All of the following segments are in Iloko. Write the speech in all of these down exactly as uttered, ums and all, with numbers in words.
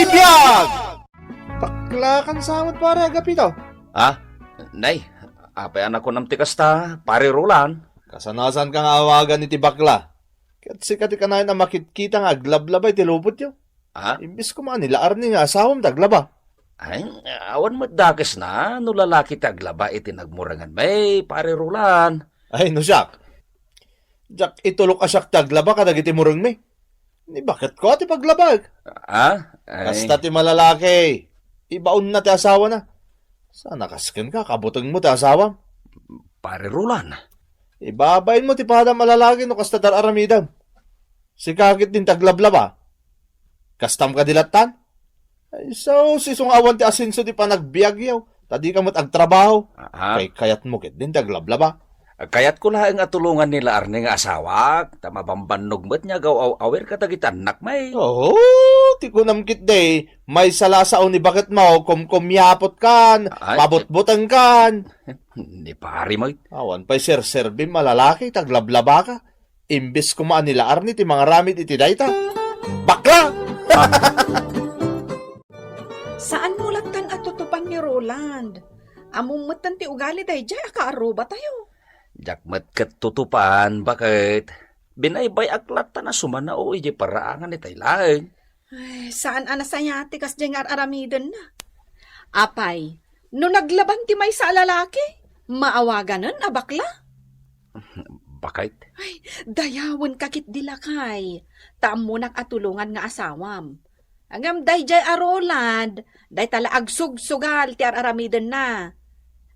Biag! Baklakan sa met, pare Agapito. Ah, nay, apay a nakunam ti kasta, pare Roland? Kasanasanka nga awagan iti bakla. Ket sika ti kanayon a makitkita nga aglablaba iti lupotyo. Ah? Imbes koma ni la Arnie nga asawam ti aglaba. Ay, awan met dakesna no lalaki ti aglaba iti nagmurenganmi, pare Roland. Ay, no siak. Diak itulok a siak ti aglaba kadagiti murengmi. Ni baketko ti paglabaek. Ah? Ay. Kasta ti malalaki. Ibaonna ti asawana. Saan a kas kenka, kabutengmo ti asawam? Pare Roland. Ibabainmo ti padam a lalaki no kasta ti ar-aramidem. Sika ket din ti aglablaba. Kastam kadi lattan? Ay, so, isu nga awan ti asenso ti panagbiagyo, ta dika met agtrabaho. Ah. Kay kayatmo ket din ti aglablaba. Kayatko laeng a tulongan ni la Arnie nga asawak, ta mabambannog met nga agaw-aw-awir kadagiti annakmi. Oo, ti kunam ketdi, maysa la a sao ni baketmo, kumkumyapotkan, ay, pabutbutengkan. Ni pare met. Awan pay serserbim a lalaki, ti aglablabaka. Imbes koma ni la Arnie ti mangaramid iti dayta. Bakla! Saanmo lattan a tutupan ni Roland. Ammom metten ti ugali daydiay a kaarrubatayo. Diak met ket tutupan, baket? Binaybay-ak lattan a sumanao idiay paraangan itay laeng. Ay, saan a nasayaat ti kasdiay nga ar-aramidenna. Apay, no naglaban ti maysa a lalaki, maawaganen a bakla? Baket? Ay, dayawenka ketdi lakay, ta ammonak a tulongan nga asawam. Ngem daydiay a Roland, dayta la agsugsugal ti ar-aramidenna.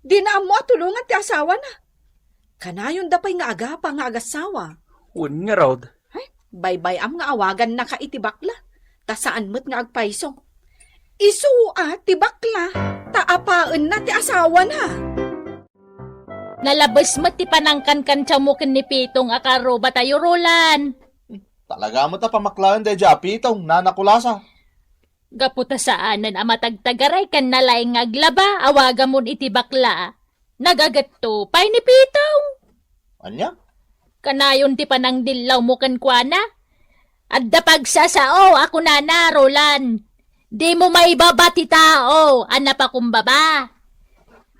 Dina ammo a tulongan ti asawana. Kanayonda pay nga agapa nga agassawa. Wen ngarud. Ay, baybay-am nga awagannaka iti bakla, ta saan met nga agpayso. Isu a ti bakla, ta apaenna ti asawana. Nalabes met ti panangkankantiawmo ken ni Pitong a kaarrubatayo, Roland. Talaga met a pamaklaen daydiay a Pitong, Nana Kulasa. Gapu ta saanen a matagtagaray ken nalaing nga aglaba, awagamon iti bakla. Nagagetto pay ni Pitong. Ania? Kanayon ti panangdillawmo kenkuana. Adda pagsasao a kunana, Roland. Dimo maibaba ti tao a napakumbaba.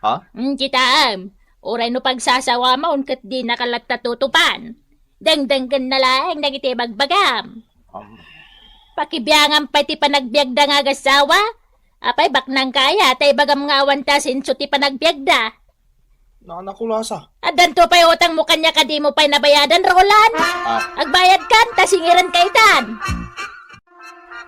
Ha? Mm, kitaem. Uray no pagsasawamon ket dinaka latta tutupan. Dengdenggenna laeng dagiti ibagbagam. Um. Pakibiangam pay ti panagbiagda nga agassawa. Apay, baknangka aya ta ibagam nga awan ti asenso ti panagbiagda? Nana Kulasa. Addanto pay utangmo kaniak a dimo pay nabayadan, Roland? Ah. Agbayadkan, ta singirenka itan.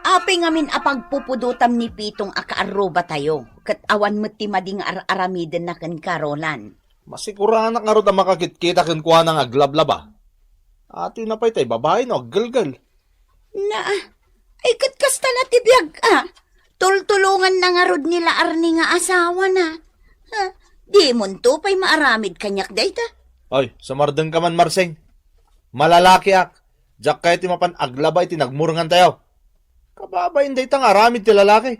Apay ngamin a pagpupudotam ni Pitong a kaarrubatayo, ket awan met ti madi nga ar-aramidenna kenka, Roland? Masiguranak ngarud a makakitkita kenkuana nga aglablaba. Atoyna pay tay babai no aggelgel. Na, ay, ket kasta la ti biag, a. Tultulonganna ngarud ni la Arnie nga asawana. Ha? Dimonto pay maaramid kaniak dayta? Ay, sumardengka man, Marseng. Malalakiak. Diak kayat ti mapan aglaba iti nagmurengantayo. Kababain dayta nga aramid ti lalaki.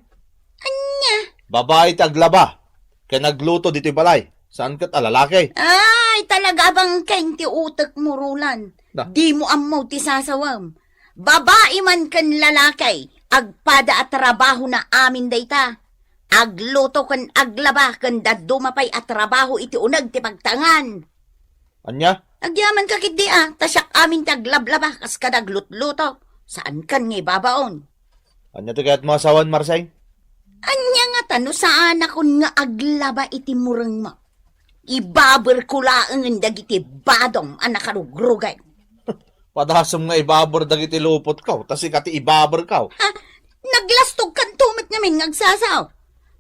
Ania? Babai ti aglaba ken agluto ditoy balay. Saan ket a lalaki? Ay, talaga a bangkeng ti utekmo, Roland. Na? Dimo ammo ti sasawem. Babai man ken lalaki, agpada a trabahona amin dayta. Agluto ken aglaba ken dadduma pay a trabaho iti uneg ti pagtangan. Ania? Agyamanka ketdi a, ta siak amin ti aglablaba kas kada aglutluto. Saankan nga ibabaon. Ania ti kayatmo a sawen, Marseng? Ania ngata no saanakon nga aglaba iti murengmo? Ibaberko laengen dagiti badom a nakarugrugek. Padasem nga ibaber dagiti lupotko, ta sika ti ibaberko. Ha? Naglastogkanto met ngamin nga agsasao.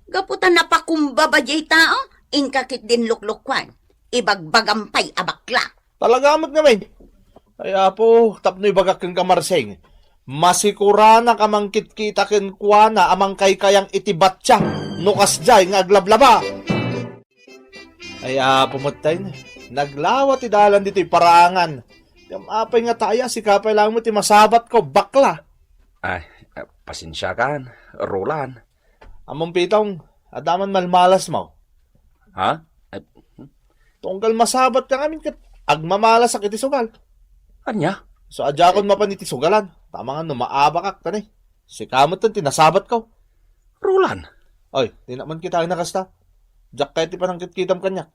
Gapu ta napakumbaba diay tao, inka ketdin luklukuan. Ibagbagam pay a bakla. Talaga met ngamin. Ay, Apo, tapno ibagak kenka, Marseng, masikuranak a mangkitkita kenkuana a mangkaykayang iti batsia no kasdiay nga aglablaba. Ay, Apo, met tay, naglawa ti dalan ditoy paraangan. Ngem apay nga taya, sika pay laeng met ti masabatko, bakla. Ay, eh, pasensiakan, Roland. Ammom, Pitong, adda man malmalasmo? Ha? Eh, tunggal masabatka ngamin ket agmamalasak iti sugal. Ania? So, adiakon mapan iti sugalan. Tama nga no maabakak, tani. Sika met ti nasabatko. Roland! Oy, dinak man kitaen a kasta. Diak kayat ti panangkitkitam kaniak.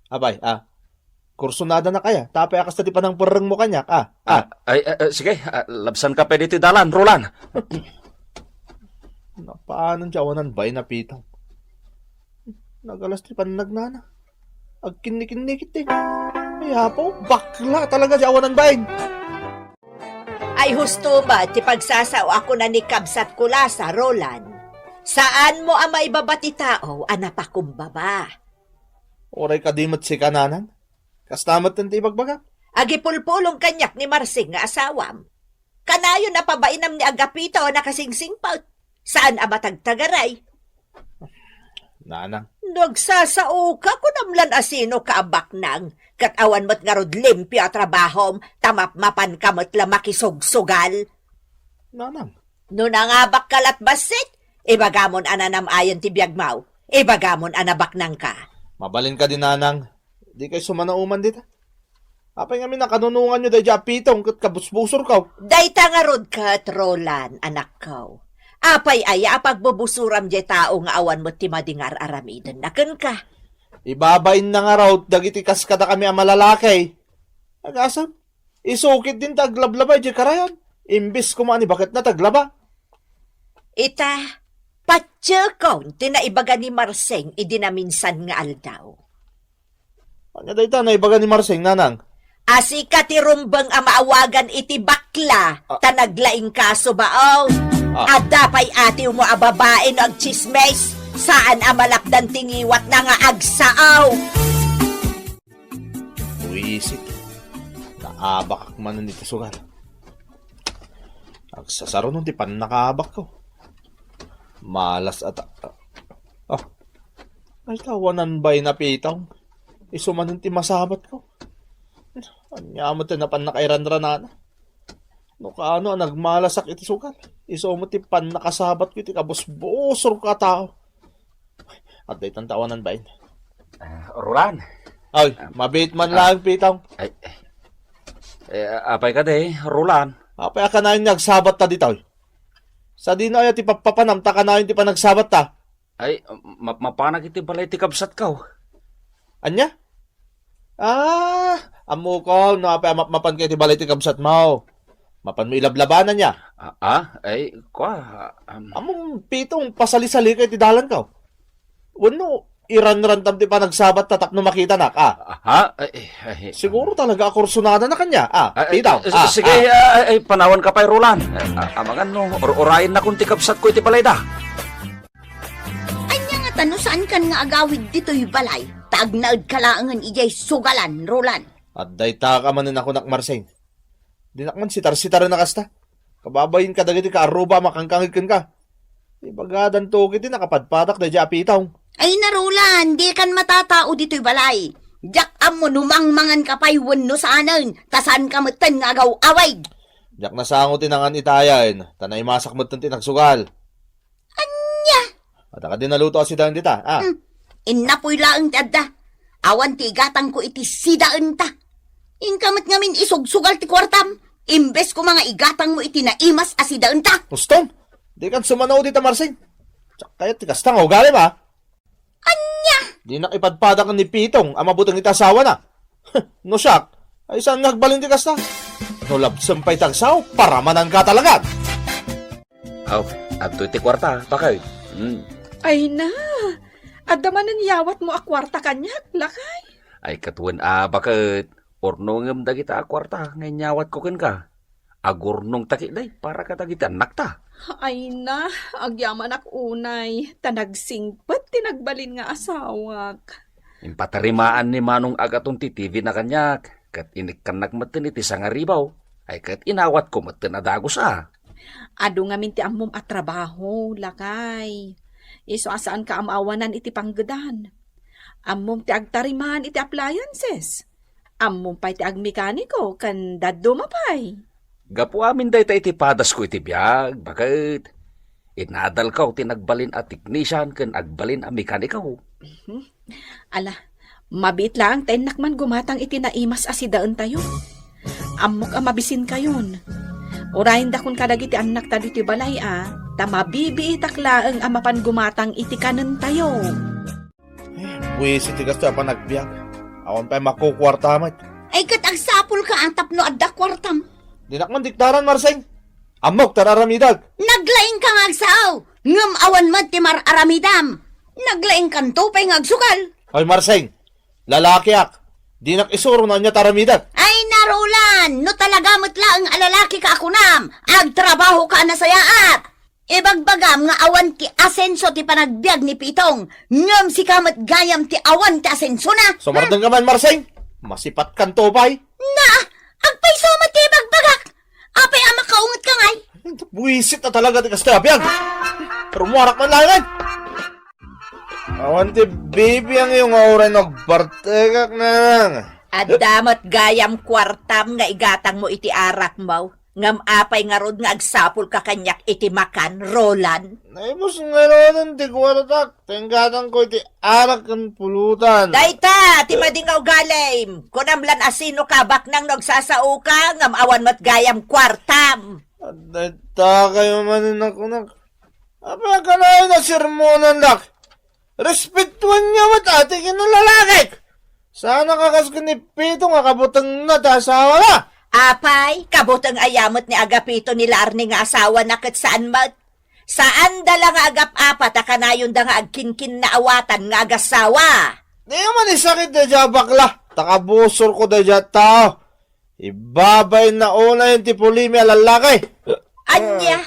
Apay, a, kursunada na kaya, ta apay a kasta ti panangperrengmo kaniak, a? A? Ah, ay, ah, ah, sige, ah, labsanka pay ditoy dalan, Roland. Napanon ti awanan bain a Pitong. Nagalas ti pannagnana. Agkinnikinnikit ti. Ay, apo, bakla talaga ti awanan bain. Ay, husto met ti pagsasao a kuna ni kabsatko Lasa, Roland. Saanmo a maibaba ti tao a napakumbaba. Uray kadi met sika, nanang? Kasta met ti ibagbagam? Agipulpulong kaniak ni Marsing nga asawam. Kanayon a pabainam ni Agapito a nakasingsingpet. Saan a matagtagaray. Nanang. No agsasaoka, kunam lan a sinoka a baknang, ket awan met ngarud limpio a trabahom, ta mapmapanka met la makisugsugal. Nanang. No nangabakka lat bassit, ibagamon a nanam-ayen ti biagmo, ibagamon a nabaknangka. Mabalin kadi, nanang, dikay sumanaoman dita. Apay ngamin a kanunonganyo daydiay a Pitong ket kabusbusorko? Dayta ngarud ket, Roland, anakko. Apay aya a pagbubusoram diay tao nga awan met ti madi nga ar-aramidenna kenka? Ibabainna ngarud dagiti kas kadakami a malalaki. Agasem, isu ketdin ti aglablaba idiay karayan. Imbes koma a ni baketna ti aglaba. Ita, patiekon ti naibaga ni Marsing idi naminsan nga aldaw. Ania dayta naibaga ni Marsing, nanang? A sika ti rumbeng a maawagan iti bakla, ah, ta naglaingka a subaon. Ah. Adda pay atiwmo a babae no agtsismis, saan a malapdan ti ngiwatna nga agsao. Buisit. Naabakak manen iti sugal. Agsasaruno ti pannakaabakko. Malas a ta-, ah. Ay, ta awanan bain a Pitong. Isu manen ti masabatko. Ania met ti napan nakairanranana. No kaano a nagmalasak iti sugal. Isu met ti pannakasabatko iti kabusbusorko a tao. Adda itan ti awanan bain. Ah, Roland. Ay, ah, mabiit man ah, lang, Pitong. Ay, eh, apay kadi, Roland? Apay a kanayon nga agsabatta ditoy? Sadino aya ti pappapanam ta kanayon ti panagsabatta? Ay, ma-, mapanak iti balay ti kabsatko. Ania? Ah, ammok no apay a mapmapanka iti balay ti kabsatmo. Mapanmo ilablabanan nia. Ah, ah, ay, kua, um, Ammom, Pitong, pasalisalika iti dalanko. Wenno, iranrantam ti panagsabatta tapno makitanak, ah. Aha, ay, ay, ay, Siguro talaga a kursunada na kanya, ah, Ay, ay, Pitong, ay, ah, sige, ah. Ay, ay, panawanka pay, Roland. Ay, ah, amangan no, ur-, urayen nakon ti kabsatko iti balayda. Ania ngata no saankan nga agawid ditoy balay, ta agnaedka laengen idiay sugalan, Roland? Adda ita ka manen a kunak, Marsing. Dinak man sitar-sitaren a kasta. Kababain kadagiti kaarruba a makangkangeg kenka. Ibagadanto ket ti nakapadpadak daydiay a Pitong. Ay na, Roland, dikan matatao ditoy balay. Diak ammo no mangmanganka pay wenno saanen, ta saanka metten nga agaw-awid. Diak nasango ti nangan itayen, ta naimasak metten ti nagsugal. Ania? Adda kadi naluto a sidaen dita, ah? Hmm. Innapoy laeng ti adda. Awan ti igatangko iti sidaenta. Inka met ngamin isugsugal ti kuartam, imbes koma nga igatangmo iti naimas a sidaenta. Uston, dikan sumanao dita, Marsing. Diak kayat ti kasta nga ugalim, ah. Ania? Dinak ipadpadak ni Pitong a mabuteng iti asawana. No siak, ay saan nga agbalin ti kasta? No labsem pay ti agsao, paramananka talaga. Aw, adtoy ti kuarta, baket. Hmm. Ay na, adda manen yawatmo a kuarta kaniak, lakay? Ay, ket wen a, baket. Urnongem dagita a kuarta nga inyawatko kenka. Agurnongta ketdi para kadagiti annakta. Ay na, agyamanak unay, ta nagsingpet ti nagbalin nga asawak. Impatarimaan ni Manong Agaton ti T V na kaniak, ket inikkannak metten iti sangaribaw, ay ket inawatko metten a dagus a. Adu ngamin ti ammom a trabaho, lakay. Isu a saanka a maawanan iti panggedan. Ammom ti agtariman iti appliances. Ammom pay ti agmekaniko ken dadduma pay. Gapu amin dayta iti padasko iti biag, baket. Inadalko ti nagbalin a teknisian ken agbalin a mekaniko. Mhm. Ala, mabiit laeng ta innak man gumatang iti naimas a sidaentayo. Ammok a mabisinkayon. Urayendakon kadagiti annakta ditoy balay a, ta mabibiitak laeng a mapan gumatang iti kanentayo. Eh, buisit ti gasto a panagbiag. Awan pay makukuarta met. Ay, ket agsapulka a tapno adda kuartam. Dinak man diktaran, Marseng. Ammok, ta ar-aramidek. Naglaingka nga agsao, ngem awan met ti mar-aramidam. Naglaingkanto pay nga agsukal. Hoy, Marseng, lalakiak. Dinak isuro no ania ti aramidek. Ay, narulan, no talaga met laeng a lalaki ka a kunam, agtrabaho ka a nasayaat. Ibagbagam nga awan ti asenso ti panagbiag ni Pitong, ngem sika met gayam ti awan ti asensona. Sumardeng ka man, Marseng. Masipatkanto pay. Na, agpayso met ti ibagbagak. Apay a makaunget ka ngay? Buisit na talaga ti kastoy a biag. Rumuarak man laengen. Awan ti bibiangyo nga uray no agbartekak, Nanang. Adda met gayam kuartam nga igatangmo iti arakmo. Ngem apay ngarud nga agsapulka kaniak iti makan, Roland? Naibus ngaruden ti kuartak, ta inggatangko iti arak ken pulutan. Dayta ti madi nga ugalim. Kunam lan a sino ka a baknang no agsasaoka, ngem awan met gayam kuartam. Dayta kayo manen a kunak. Apay a kanayon a sermonandak? Respetuenyo met a ti kinalalakik. Saanak a kas ken ni Pito nga kabutengna ti asawana. Apay, kabuteng aya met ni Agapito ni Larne nga asawana ket saan met? Saanda la nga agap-apat a kanayonda nga agkinkinnaawatan nga agasawa. Diyo man isakit daydiay a bakla, ta kabusorko daydiay a tao. Ibabainna unay ti pulimi a lallaki. Ania?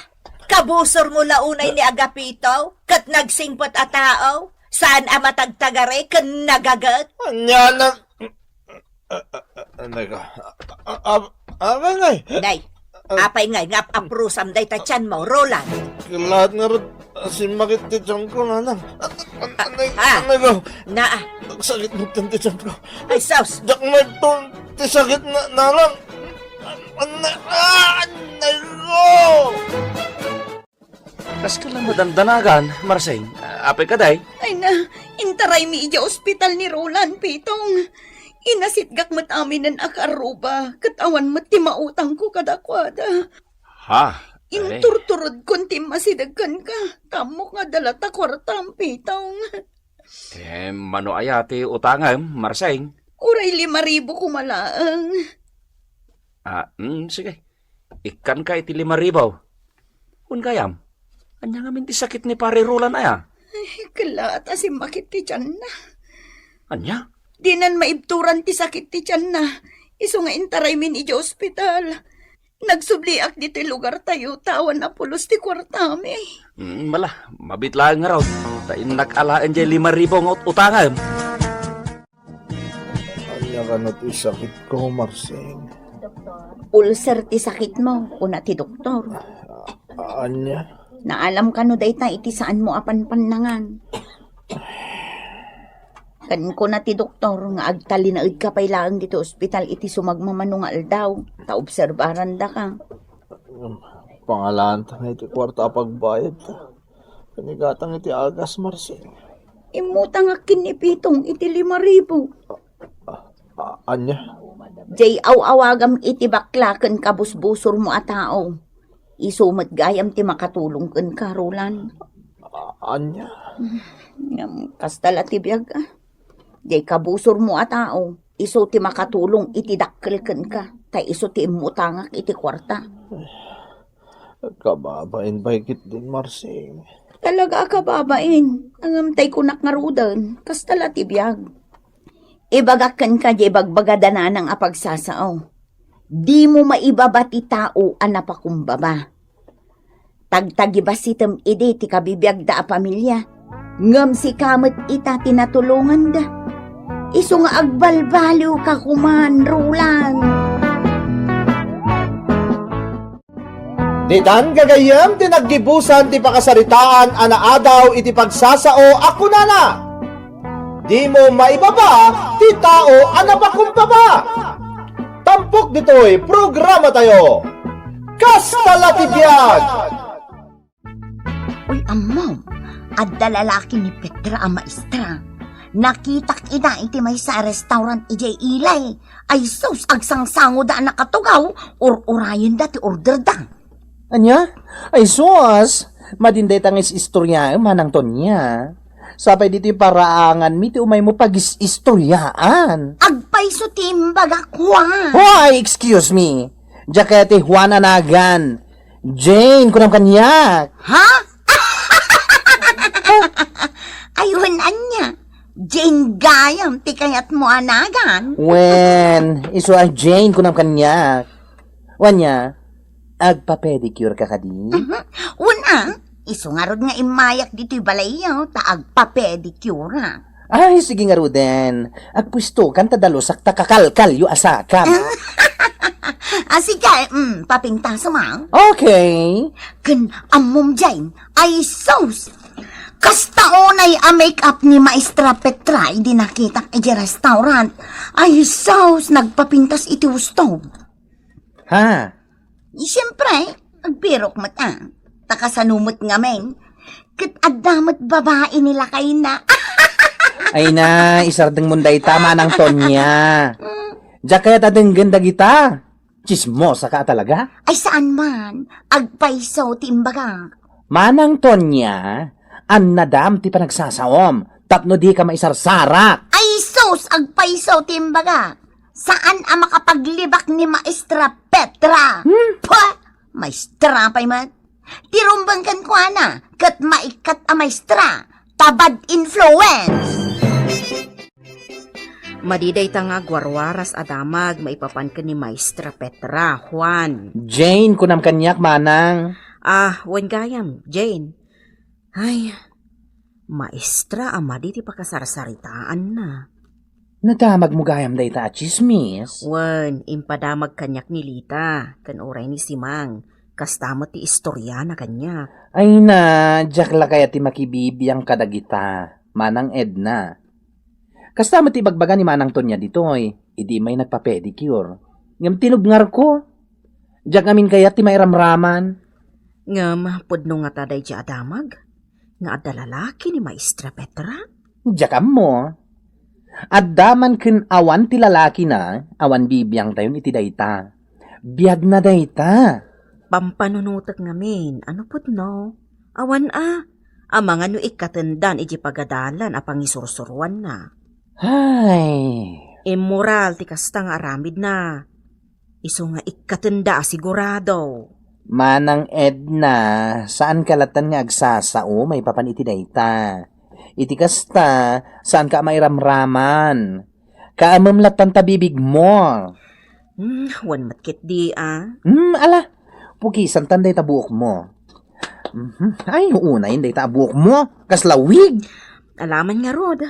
Kabusormo la unay ni Agapito, ket nagsingpet a tao, saan a matagtagari ken nagaget? Ania na? Anay ka. Apay ngay? Nay, apay ngay nga ap-aprusam dayta tianmo, Roland? Ket laat ngarud, simmakit ti tianko, Nanang. Anay, ah, anay ko. Naa. Nagsakit met ti tianko. Ay, sus. Diak maibton ti sakit na, Nanang. Anay, ah, anay ko. Kas ka lang madandanagan, Marseng. Apay ka, day? Ay na, intaraymi idiay ospital ni Roland, Pitong. Inasitgak met aminen a karruba, ket awan met ti mautangko kadakuada. Ha? Ay. Inturturodkon ti immasideg kenka, ta ammok nga adda latta kuartam, Pitong. Eh, mano aya ti utangem, Marseng? Uray lima ribu koma laeng. Ah, mm, sige. Ikkanka iti lima ribu. Wen gayam, ania ngamin ti sakit ni Pare Roland aya? Ay, kelaat a simmakit ti tianna. Ania? Dinan maibturan ti sakit ti tianna. Isu nga intaraymin idiay ospital. Nagsubliak ditoy lugartayo, ta awan a pulos ti kuartami. Mm, mala, mabit laeng ngarud. Ta innak alaen diay lima ribu nga ut-, utangem. Ania kano ti sakitko, Marseng? Ulcer ti sakitmo, kuna ti doktor. A-, ania? Naalam kano dayta iti saanmo a panpannangan? Ken kuna ti doktor nga agtalinaedka pay laeng ditoy ospital iti sumagmamano nga aldaw, ta obserbarandaka. Pangalaanta nga iti kuarta a pagbayad. Kanigatang iti agas, Marseng. Immutangak ken ni Pitong iti lima ribu. A-, ania? Diay aw-awagam iti bakla ken kabusbusormo a tao. Isu met gayam ti makatulong kenka, Roland. A-, ania? Ngem, kasta la ti biag, a. Diay kabusormo a tao, isu ti makatulong iti dakkel kenka, ta isu ti immutangak iti kuarta. Kababain pay ketdin, Marseng. Talaga a kababain. Ngem tay kunak ngaruden, kasta la ti biag. Ibagak kenka diay ibagbagada Nanang a pagsasao. Dimo maibaba ti tao a napakumbaba. Tagtagibassitem idi ti kabibiagda a pamilia, ngem sika met ita ti natulonganda. Isu nga agbalbaliwka koman, Roland. Ditan gagayyem ti naggibusan ti pakasaritaan a naadaw iti pagsasao a kunana, "Dimo maibaba ti tao a napakumbaba." Tampok ditoy programatayo, Kasta la ti Biag! Uy, ammom, adda lalaki ni Petra a maestra. Nakitak ida iti maysa a restaurant idiay Ilay. Ay sus, agsangsangoda a nakatugaw, ur-urayenda ti orderda. Ania? Ay sus! Madin dayta nga is-istoryaem, Manang Tonya. Sapay ditoy paraanganmi ti umaymo pagis-istoryaan. Agpayso ti imbagak, Juan. Hoy, excuse me. Diak kayat ti Juan a nagan. Jane, kunam kaniak. Ha? Ay, wen ania? Jane gayam ti kayatmo a nagan? Wen, isu a Jane, kunam kaniak. Wen ania, agpa-pedicure ka kadi? Mhm. Wen a, isu ngarud nga immayak ditoy balayyo, ta agpa-pedicure a. Ay, sige ngaruden. Agpuestokan ta dalusak ta kakalkalyo a sakam. Ah, sige, mm, papintasem a. Okay. Ken ammom, Jane, ay sus! Kasta unay a make-up ni Maestra Petra idi nakitak iti restaurant. Ay sus, nagpapintas iti husto. Ha? Siyempre, agbirok met a. Ta kasano met ngamin? Ket adda met babai ni lakayna. Ay na, isardengmon dayta, Manang Tonya. Mm. Diak kayat a denggen dagita. Tsismosa ka talaga? Ay, saan man. Agpayso ti imbagak. Manang Tonya, annadam ti panagsasaom tapno dika maisarsarak. Ay, sus! Agpayso ti imbagak. Saan a makapaglibak ni Maestra Petra. Hmm? Pwah! Maestra pay met. Ti rumbeng kenkuana, ket maikkat a maestra. Ta bad influence! Madi dayta nga agwarwaras a damag maipapan ken ni Maestra Petra, Juan. Jane, kunam kaniak, manang. Ah, wen gayam, Jane. Ay, maestra a madi ti pakasarsaritaanna. Nadamagmo gayam dayta a tsismis? Wen, impadamag kaniak ni Lita, ken uray ni Simang. Kasta met ti istoriana kaniak. Ay na, diak la kayat ti makibibiang kadagita, Manang Edna. Kasta met ti ibagbaga ni Manang Tonya ditoy, idi immay nagpa-pedicure. Ngem tinubngarko. Diak ngamin kayat ti mairamraman. Ngem pudno ngata daydiay a damag nga adda lalaki ni Maestra Petra? Diak ammo. Adda man ken awan ti lalakina, awan bibiangtayon iti dayta. Biagna dayta. Pampanunotek ngamin, ano pudno? Awan a, amangan no ikkatendan iti pagadalan a pangisursuruanna. Hay. Immoral ti kasta nga aramidna. Isu nga ikkatenda a sigurado. Manang Edna, saanka latan nga agsasao maipapan iti dayta. Iti kasta, saanka a mairamraman. Kaamem latan ta bibigmo. Hmm, wen met ketdi a. Hmm, ala, pukisantan dayta buokmo. Mhm. Ay, unayen dayta a buokmo. Kasla wig. Alaman ngarud,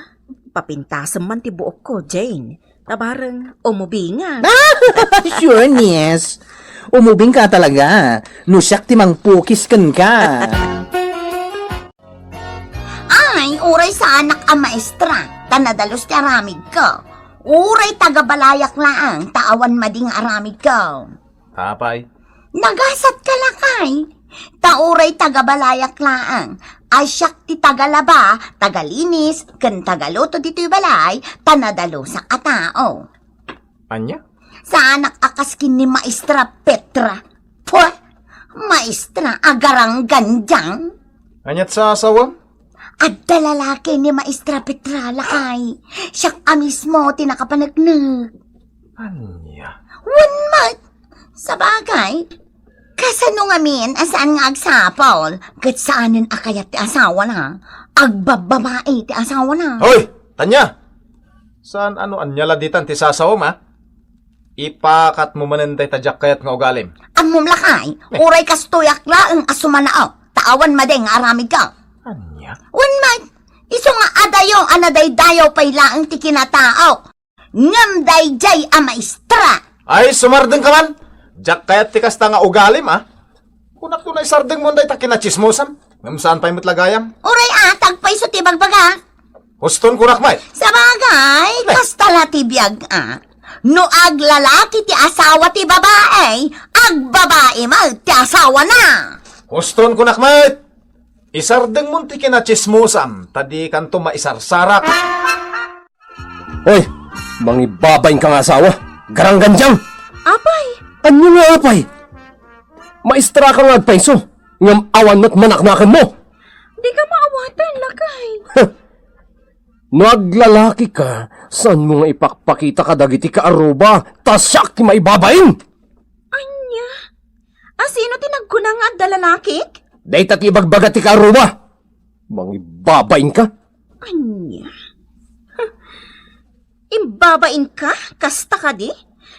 papintasem man ti buokko, Jane. Ta bareng, umubingak. Sure, niece. Umubingka talaga. No siak ti mangpukis kenka. Ay, uray saanak a maestra, ta nadalus ti aramidko. Uray taga-balayak laeng, ta awan madi nga aramidko. Apay? Nagasatka, lakay. Ta uray taga-balayak laeng. A siak ti tagalaba, tagalinis, ken tagaluto ditoy balay, ta nadalusak a tao. Ania? Saanak a kas ken ni Maestra Petra. Pweh! Maestra a garanggandiang. Aniat sasawem? Adda lalaki ni Maestra Petra, lakay. Siak a mismo ti nakapaneknek. Ania? Wen met. Sabagay, kasano ngamin a saan nga agsapul ket saanen a kayat ti asawana? Agbabbabai ti asawana. Hoy! Tanya! Saan a no ania la ditan ti sasawem, a? Ipakatmo manen dayta diak kayat nga ugalim. Ammom lakay, uray kastoyak laeng a sumanaok, ta awan madi nga aramidko. Ania? Wen met, isu nga adayo a nadaydayaw pay laeng ti kinataok. Ngem daydiay a maestra. Ay, sumardengka man! Diak kayat ti kasta nga ugalim, a? Kunak no naisardengmon dayta kinatsismosam, ngem saan pay met la gayam. Uray a, ta agpayso ti bagbaga. Huston kunak met. Sabagay, eh, kasta la ti biag, a. No aglalaki ti asawa ti babai, agbabai met ti asawana. Huston kunak met. Isardengmon ti kinatsismosam, ta dikanto maisarsarak. Hoy, mangibabain ka nga asawa. Garanggandiang! Apay! Ania nga apay? Maestra ka nga agpayso, ngem awan met manaknakenmo. Di ka maawatan, lakay. No aglalaki ka, saan mo nga ipakpakita kadagiti kaaruba, ta siak ti maibabain? Ania? A, sino ti nagkuna nga adda lalakik? Dayta ti ibagbaga ti kaaruba. Mangibabain ka? Ania? Huh. Imbabain ka? Kasta kadi?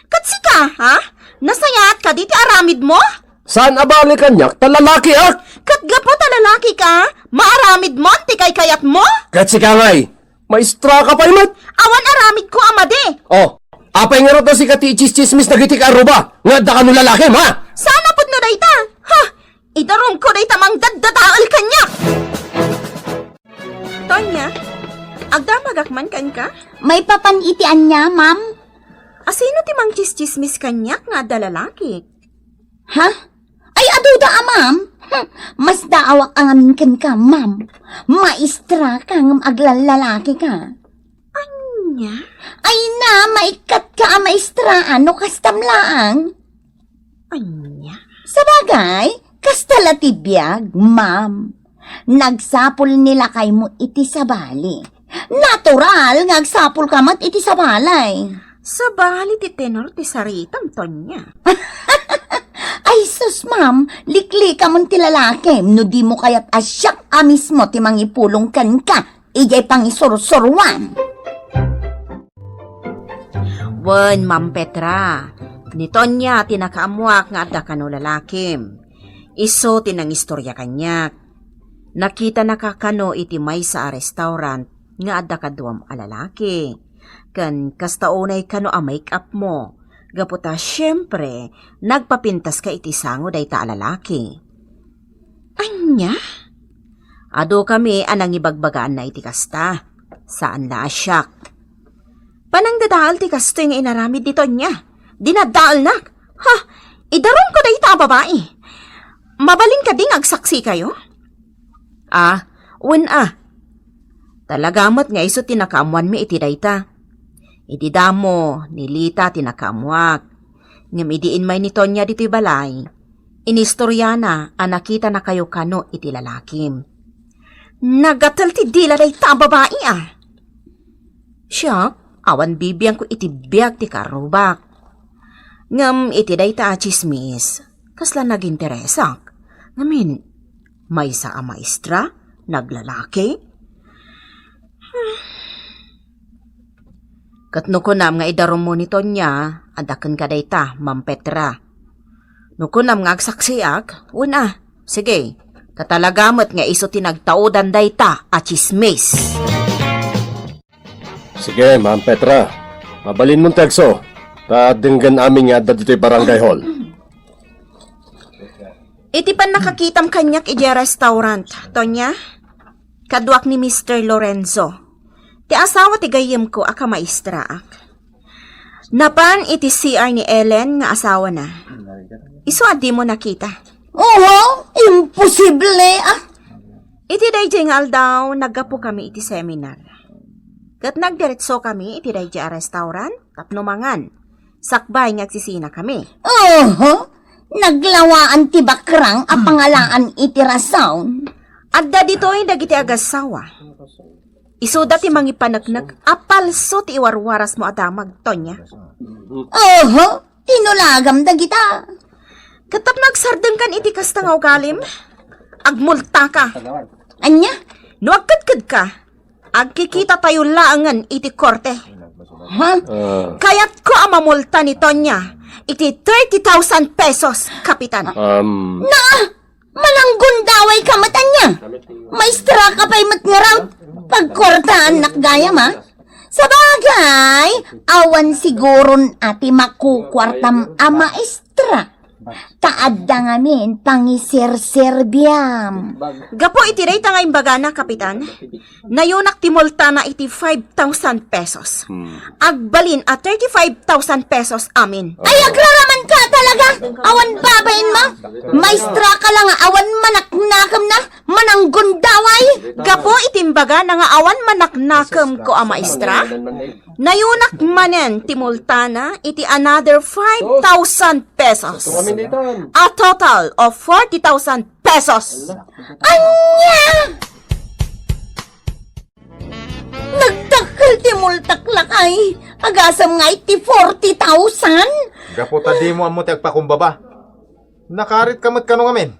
Ket sika, ha? Nasayaat kadi ti aramidmo? Saan a bale kaniak ta lalakiak? Ket gapu ta lalaki ka, maaramidmo ti kaykayatmo? Ket sika ngay, maestra ka pay met. Awan aramidko a madi. Oh, apay ngarud a sika ti itsistsismis dagiti kaaruba nga adda kano lalakim, ha? Saan a pudno dayta? Ha? Idarumko dayta mangdaddadael kaniak. Tonya, agdamagak man kenka? Maipapan iti ania, ma'am? A, sino ti mangtsistsismis kaniak nga adda lalaki? Ha? Ay, aduda a, ma'am. Hm, masdaawak a ngamin kenka, ma'am. Maestra ka ngem aglallalaki ka. Ania? Ay na, maikkat ka a maestra, no kastam laang. Ania? Sabagay, kasta la ti biag, ma'am. Nagsapul ni lakaymo iti sabali. Natural nga agsapul ka met iti sabali. Sabali ti tenor ti saritam, Tonya. Ay sus, ma'am, liklikamon ti lalakim no dimo kayat a siak a mismo ti mangipulong kenka idiay pangisursuruan. Wen, Ma'am Petra, ni Tonya ti nakaammoak nga adda kano lalakim. Isu ti nangistorya kaniak. Nakitanaka kano iti maysa a restaurant nga adda kaduam a lalaki. Ken kasta unay kano a make-upmo. Gapu ta, siempre, nagpapintaska iti sango dayta a lalaki. Ania? Adu kami a nangibagbagaanna iti kasta. Saan la a siak. Panangdadael ti kastoy nga inaramid ni Tonya. Dinaddaelnak. Ha? Idarumko dayta a babai. Mabalin kadi nga agsaksikayo? Ah, wen a. Talaga met nga isu ti nakaammoanmi iti dayta. Idi damo, ni Lita ti nakaammoak. Ngem idi immay ni Tonya ditoy balay, inistoriana a nakitanakayo kano iti lalakim. Nagatel ti dila dayta a babai a. Siak, awan bibiangko iti biag ti karrubak. Ngem iti dayta a tsismis, kasla naginteresak. Ngamin, maysa a maestra, naglalaki. Ket no kunam nga idarummo ni Tonya, adda kenka dayta, Ma'am Petra. No kunam nga agsaksiak, wen a, sige, ta talaga met nga isu ti nagtaudan dayta a tsismis. Sige, Ma'am Petra. Mabalinmon ti agso, ta denggen amin nga adda ditoy barangay hall. Iti pannakakitam kaniak idiay restaurant, Tonya, kaduak ni Mister Lorenzo, ti asawa ti gayyemko a kamaistraak. Napan iti C R ni Ellen nga asawana. Isu a dimo nakita. Oho, imposible, ah! Iti daydiay nga aldaw, naggapu kami iti seminar. Ket nagdiretso kami iti daydiay a restaurant tapno mangan. Sakbay nga agsisina kami. Oho, naglawaan ti bakrang a pangalaan iti rason. Adda ditoy dagiti agassawa. Isuda ti mangipaneknek a palso ti iwarwarasmo a damag, Tonya. Oho, tinulagam dagita. Ket tapno agsardengkan iti kasta nga ugalim, agmultaka. Ania? No agkedkedka, agkikitatayo laengen iti korte. Ha? Ah. Kayatko a mamulta ni Tonya iti thirty thousand pesos, Kapitan. Um, Na! Mananggundawayka met ania? Maestra ka pay met ngarud. Pagkuartaannak gayam, a? Sabagay, awan siguron a ti makukuartam a maestra. Ta adda ngamin pangiserserbiam. Gapu iti dayta nga imbagana, Kapitan, nayunak ti multana iti five thousand pesos. Hmm. Agbalin a thirty-five thousand pesos amin. Ay, agraraman ka, Talaga? Awan babainmo? Maestra ka la nga awan manaknakemna, mananggundaway? Gapu iti imbagana nga awan manaknakemko a maestra, nayunak manen ti multana iti another five thousand pesos. A total of forty thousand pesos. Ania? Nagdakkel ti multak, lakay. Agasem nga iti forty thousand? Gapu ta dimo ammo ti agpakumbaba. Nakarit ka met kano ngamin?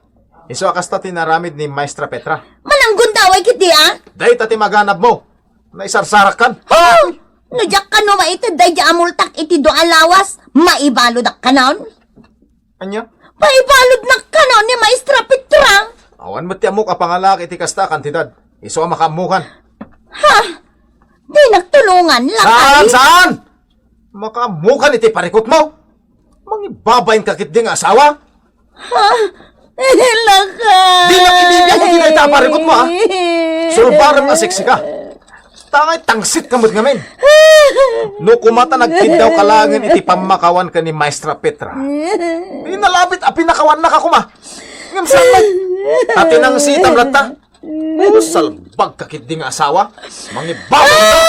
Isu a kasta ti inaramid ni Maestra Petra. Mananggundaway ketdi a? Dayta ti maganabmo. Naisarsarakkan. Ha? No diak kano maited daydiay a multak iti dua a lawas, maibaludak kanon? Ania? Maibaludnak kano ni Maestra Petra? Awan met ti ammok a pangalaak iti kasta a kantidad. Isu a makaammokan. Ha? Dinak tulongan, lakay. Saan? Saan? Makaammokan iti parikutmo? Mangibabain ka ketdi nga asawa? Ha? Lakay. Dinak ibibiag iti dayta a parikutmo, ha? Sulbarem a seksi ka. Tangay tangsit ka met ngamin. No kuma ta nagkiddaw ka laengen iti pammakawan ken ni Maestra Petra, inalabit a pinakawannak a kuma. Ngem saan met? Ta tinangsitam latta. Salbag ka ketdi nga asawa. Mangibabain ka.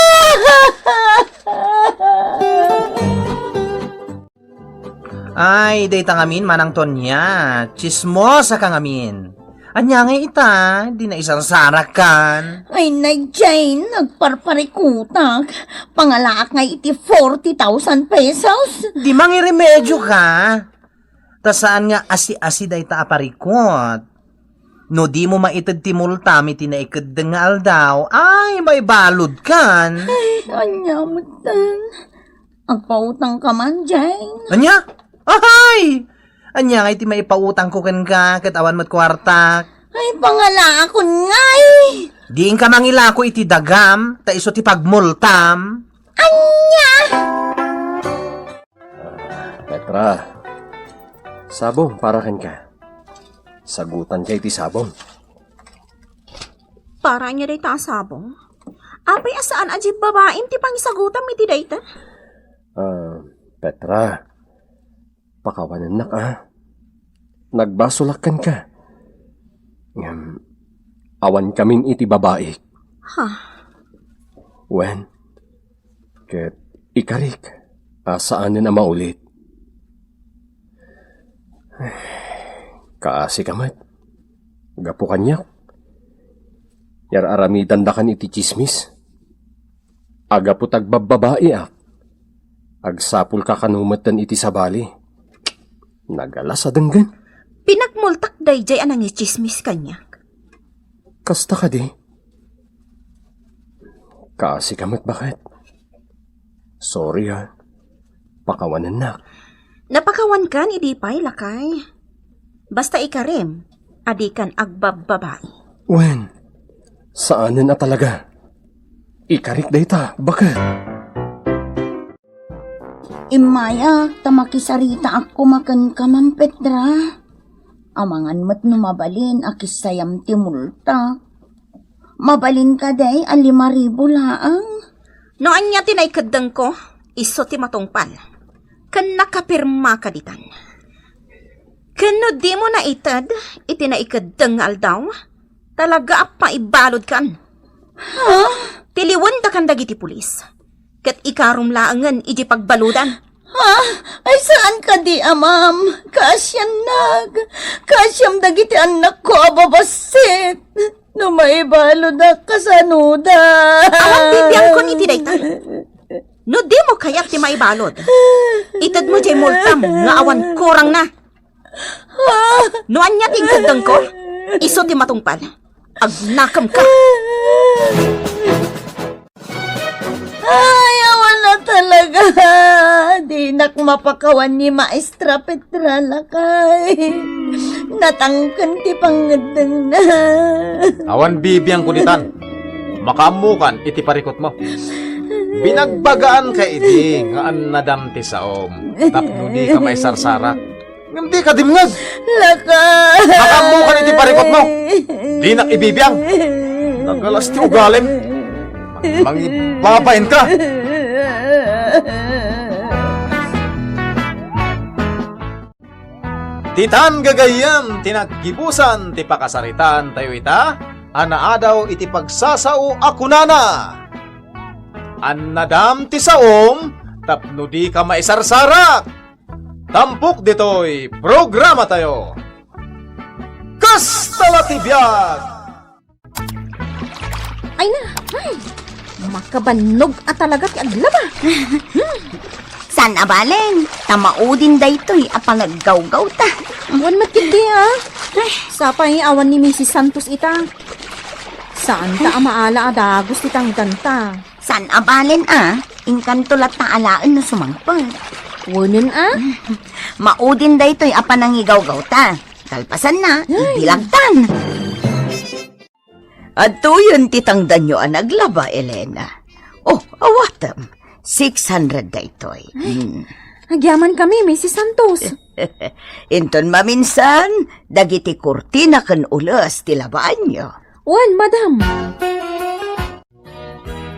Ay, dayta ngamin, Manang Tonia. Tsismosa ka ngamin. Ania ngay ita, di naisarsarakkan? Ay, nay, Jane, nagparparikutak. Pangalaak ngay iti forty thousand pesos. Di mangiremedio ka. Ta saan nga asi-asi dayta a parikut. No dimo maited ti multam iti naikeddeng nga aldaw, ay, maibaludkan. Ay, ania met ten? Agpautang ka man, Jane. Ania? Ahay! Ania ngay ti maipautangko kenka ket awan met kuartak? Ay, pangalaakon ngay! Diinka mangilako iti dagam, ta isu ti pagmultam. Ania? Ah, Petra, sabong para kenka. Sagutanka iti sabong. Para ania dayta a sabong? Apay a saan a di babaim ti pangisagutam iti dayta? Ah, Petra, pakawanennak a. Nagbasolak kenka. Ngem, awan kamin iti babaik. Ha? Wen, ket ikarik a saanen a maulit. Kaasi ka met. Gapu kaniak, yar-aramidandakan iti tsismis. Agapu ta agbabbabaia, agsapulka kano metten iti sabali. Nagalas a denggen. Pinagmultak daydiay a nangitsismis kaniak. Kasta kadi? Kaasi ka met, baket. Sorry, ha. Pakawanennak. Napakawankan idi pay, lakay. Basta ikarim, a dikan agbabbabai. Wen, saanen a talaga. Ikarik dayta, baket. Immayak ta makisaritaak koma kenka, Ma'am Petra. Amangan met no mabalin a kissayam ti multak. Mabalin kadi a lima ribu laeng? No ania ti naikeddengko, isu ti matungpal. Ken nakapirmaka ditan. Ken no dimo naited iti naikeddeng nga aldaw, talaga a paibaludkan. Ha? Tiliwendakan dagiti pulis. Ket ikarom laengen iti pagbaludan. Ha? Ay, saan kadi a, ma'am? Kaasiannak. Kaasiam dagiti annakko a babassit. No maibaludak, kasanoda? Awan bibiangkon iti dayta. No dimo kayat ti maibalud, itedmo diay multam nga awan kurangna. No ania ti inkeddengko, isu ti matungpal. Agnakemka. Ay, awan na talaga. Dinak mapakawan ni Maestra Petra, lakay. Natangken ti pangngeddengna. Awan bibiangko ditan. Makaammokan iti parikutmo. Binagbagaanka idi nga annadam ti saom tapno dika maisarsarak. Ngem dika dimngeg. Lakay. Makaammokan iti parikutmo. Dinak ibibiang. Nagalas ti ugalim. Mangibabainka. Itan gagayyem ti naggibusan ti pakasaritaan tayo ita a naadaw iti pagsasao a kunana, "Annadam ti saom tapno di ka maisarsarak." Tampok ditoy programa tayo. Kasta la ti biag! Ay na, ay! Makabannog a talaga ti aglaba. Saan a balen, ta maudin daytoy a panaggawgawta. Wen met ketdi, a. Ay. Sapay awan ni Misis Santos ita. Saan ta a maala a dagus ti tangdanta. Saan a balen a, inkanto latta alaen no sumangpet. Wenen a? Maudin daytoy a panangigawgawta. Kalpasanna, ay, ibilagtan. Adtoyen ti tangdanyo a naglaba, Elena. Oh, awatem. Six hundred daytoy. Ay, hmm. Agyaman kami, Misis Santos. Inton maminsan, dagiti kurtina ken ules ti labaanyo. Wen, madam.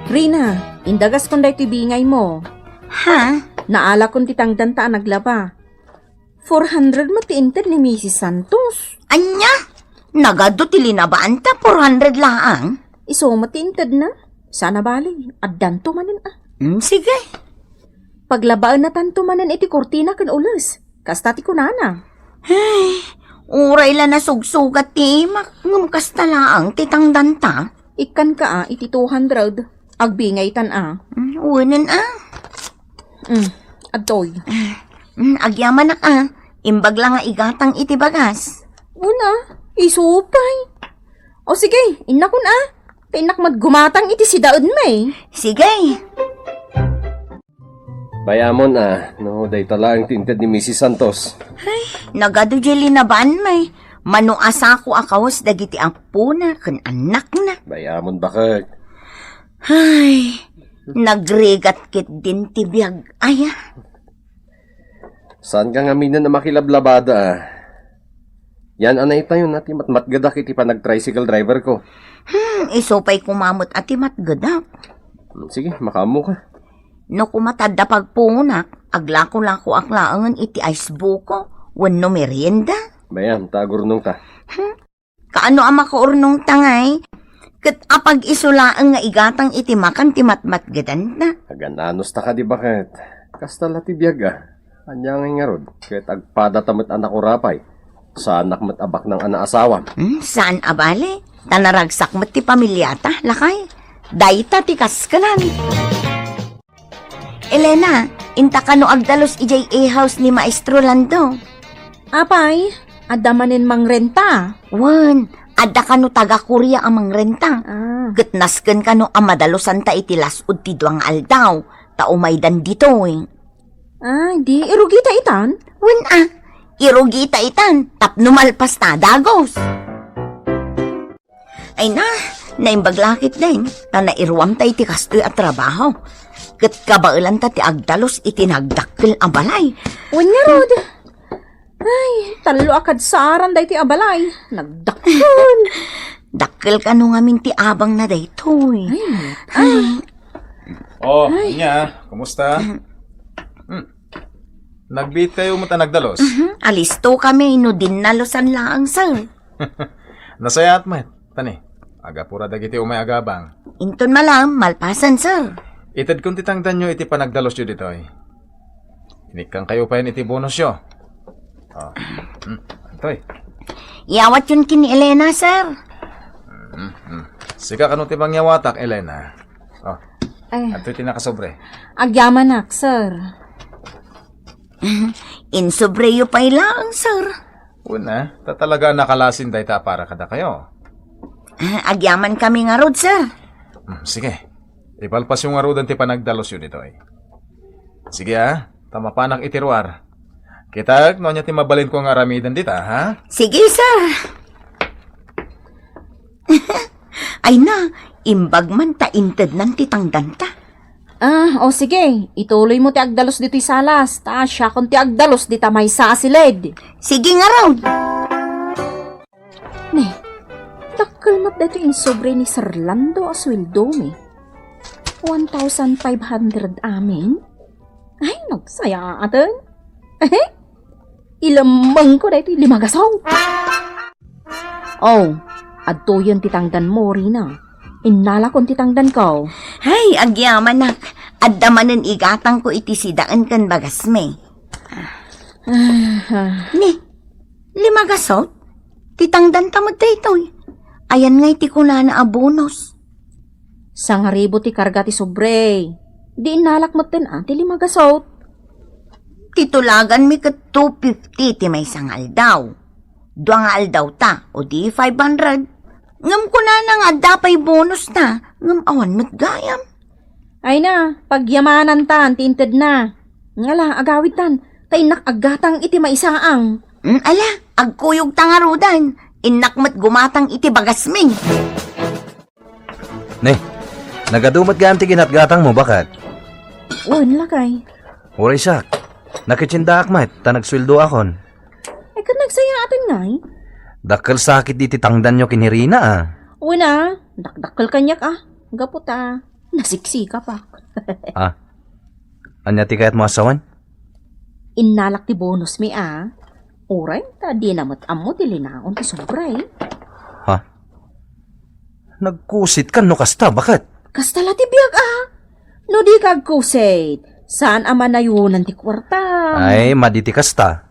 Rina, indagaskon daytoy bingaymo. Ha? Naalakon ti tangdanta a naglaba. Four hundred met ti inted ni Misis Santos. Ania? Nagadu ti linabaanta, four hundred laang? Isu met ti intedna. Saan a bale, addanto manen a. Hmm, sige. Paglabaennatanto manen iti kurtina ken ules. Kasta ti kunana. Ay, uray la nasugsugat ti imak, ngem kasta laang ti tangdanta. Ikkanka a iti two hundred. Agbingaytan a. Mm, wenen a. Mm, adtoy. Mm, agyamanak a. Imbag la nga igatang iti bagas. Una, isu pay. O sige, innakon a. Ta innak met gumatang iti sidaedmi. Sige. Bay-amon a, no dayta laeng ti inted ni Misis Santos. Ay, nagadu diay linabaanmi. Mano a sako a kawes dagiti apona ken annakna. Bay-amon baket. Ay, nagrigat ketdin ti biag aya. Saanka ngaminen a makilablabada a. Yan a naitayon a ti matmatgedak iti panag-tricycle driver ko. Hmm, isu pay koma met a ti matgedak. Hmm, sige, makaammoka. No koma ta adda pagpunak, aglako-lakoak laengen iti ice buko wenno merienda. Bay-am, ta agurnongta. Hmm? Kaano a makaurnongta ngay? Ket apag-isu laeng nga igatang iti makan ti matmatgedanta. Agan-anosta kadi baket? Kasta la ti biag a. Ania ngay ngarud? Ket agpadata met a nakurapay. Saanak met a baknang a naasawam. Hmm, saan a bale? Ta naragsak met ti pamiliata, lakay. Dayta ti kaskelan. Elena, inta kano agdalus idiay A-house ni Maestro Lando? Apay, adda manen mangrenta? Wen, adda kano taga-Korea a mangrenta. Ah. Ket nasken kano a madalosanta iti las-ud ti dua nga aldaw, ta umaydan ditoy. Ah, di irugita itan? Wen a, irugita itan, tapno malpasta a dagus. Ay na, naimbag la ketdin, ta nairuamta iti kastoy a trabaho. Ket kabaelanta ti agdalus iti nagdakkel a balay. Wen ngarud. Ay, tallo a kadsaran daytoy a balay. Nagdakkel. Dakkel kano ngamin ti abangna daytoy. Ay, ay. Oh, ay. Ania, kumusta? Hmm. Nagbiit kayo met a nagdalus? Mhm. Alisto kami no dinnalusan laeng, sir. Nasayaat met. Tani, agapura dagiti umay agabang. Inton malam, malpasan, sir. Itedkon ti tangdanyo iti panagdalusyo ditoy. Inikkan kayo payen iti bonusyo. Oh. Hmm. Antoy. Iyawatyon ken ni Elena, sir. Hmm, hmm. Sika kano ti mangyawatak, Elena. Oh. Ay. Antoy ti nakasobre? Agyamanak, sir. Insobreyo pay laeng, sir. Una, ta talaga a nakalasin dayta a para kadakayo. Ah, agyaman kami ngarud, sir. Hmm, sige. Ipalpasyo ngaruden ti panagdalusyo ditoy. Sige, ah, ta mapanak iti ruar. Kitak no ania ti mabalinko nga aramiden dita, ha? Sige, sir. Ay na, imbag man ta intednan ti tangdanta. Ah, o sige, ituloymo ti agdalus ditoy salas, ta siakon ti agdalus dita maysa a siled. Sige ngarud. Ne, dakkel met daytoy insobre ni Sir Lando a sueldomi. One thousand five hundred amin? Ay, nagsayaaten. Ilemmengko daytoy lima gasut. Oh, adtoyen ti tangdanmo, Rina. Innalakon ti tangdanko. Hay, agyamanak. Adda manen igatangko iti sidaen ken bagasmi. Ah. Ni, lima gasut? Ti tangdanta met daytoy. Ayan ngay ti kunana a bonus? Sangaribu ti karga ti sobre. Di innalak metten a ti lima gasut. Ti tulaganmi ket two fifty ti maysa nga aldaw. Dua nga aldaw ta, o di five hundred. Ngem kunana nga adda pay bonus ta, ngem awan met gayam. Ay na, pagyamanan tan ti intedna. Ngala, agawid tan, ta innak aggatang iti maisaang. Mm, ala, agkuyog ta ngaruden. Innak met gumatang iti bagasmi. Ne, nagadu met gayam ti ginatgatangmo, baket? Wen, lakay. Uray siak, nakitsindaak met, ta nagsueldoakon. Ay, ket nagsayaaten ngay? Dakkel sakit iti tangdanyo ken ni Rina, a. Wen a, dakdakkel kaniak, a. Gapu ta, nasiksikapak. A, ania ti kayatmo a sawen? Innalak ti bonusmi, a. Uray, ta dina met ammo ti linaon ti sobre. Ha? Nagkusit ka no kasta, baket? Kasta la ti biag, a. No di ka agkusit, saan a manayonan ti kuarta? Ay, madi ti kasta.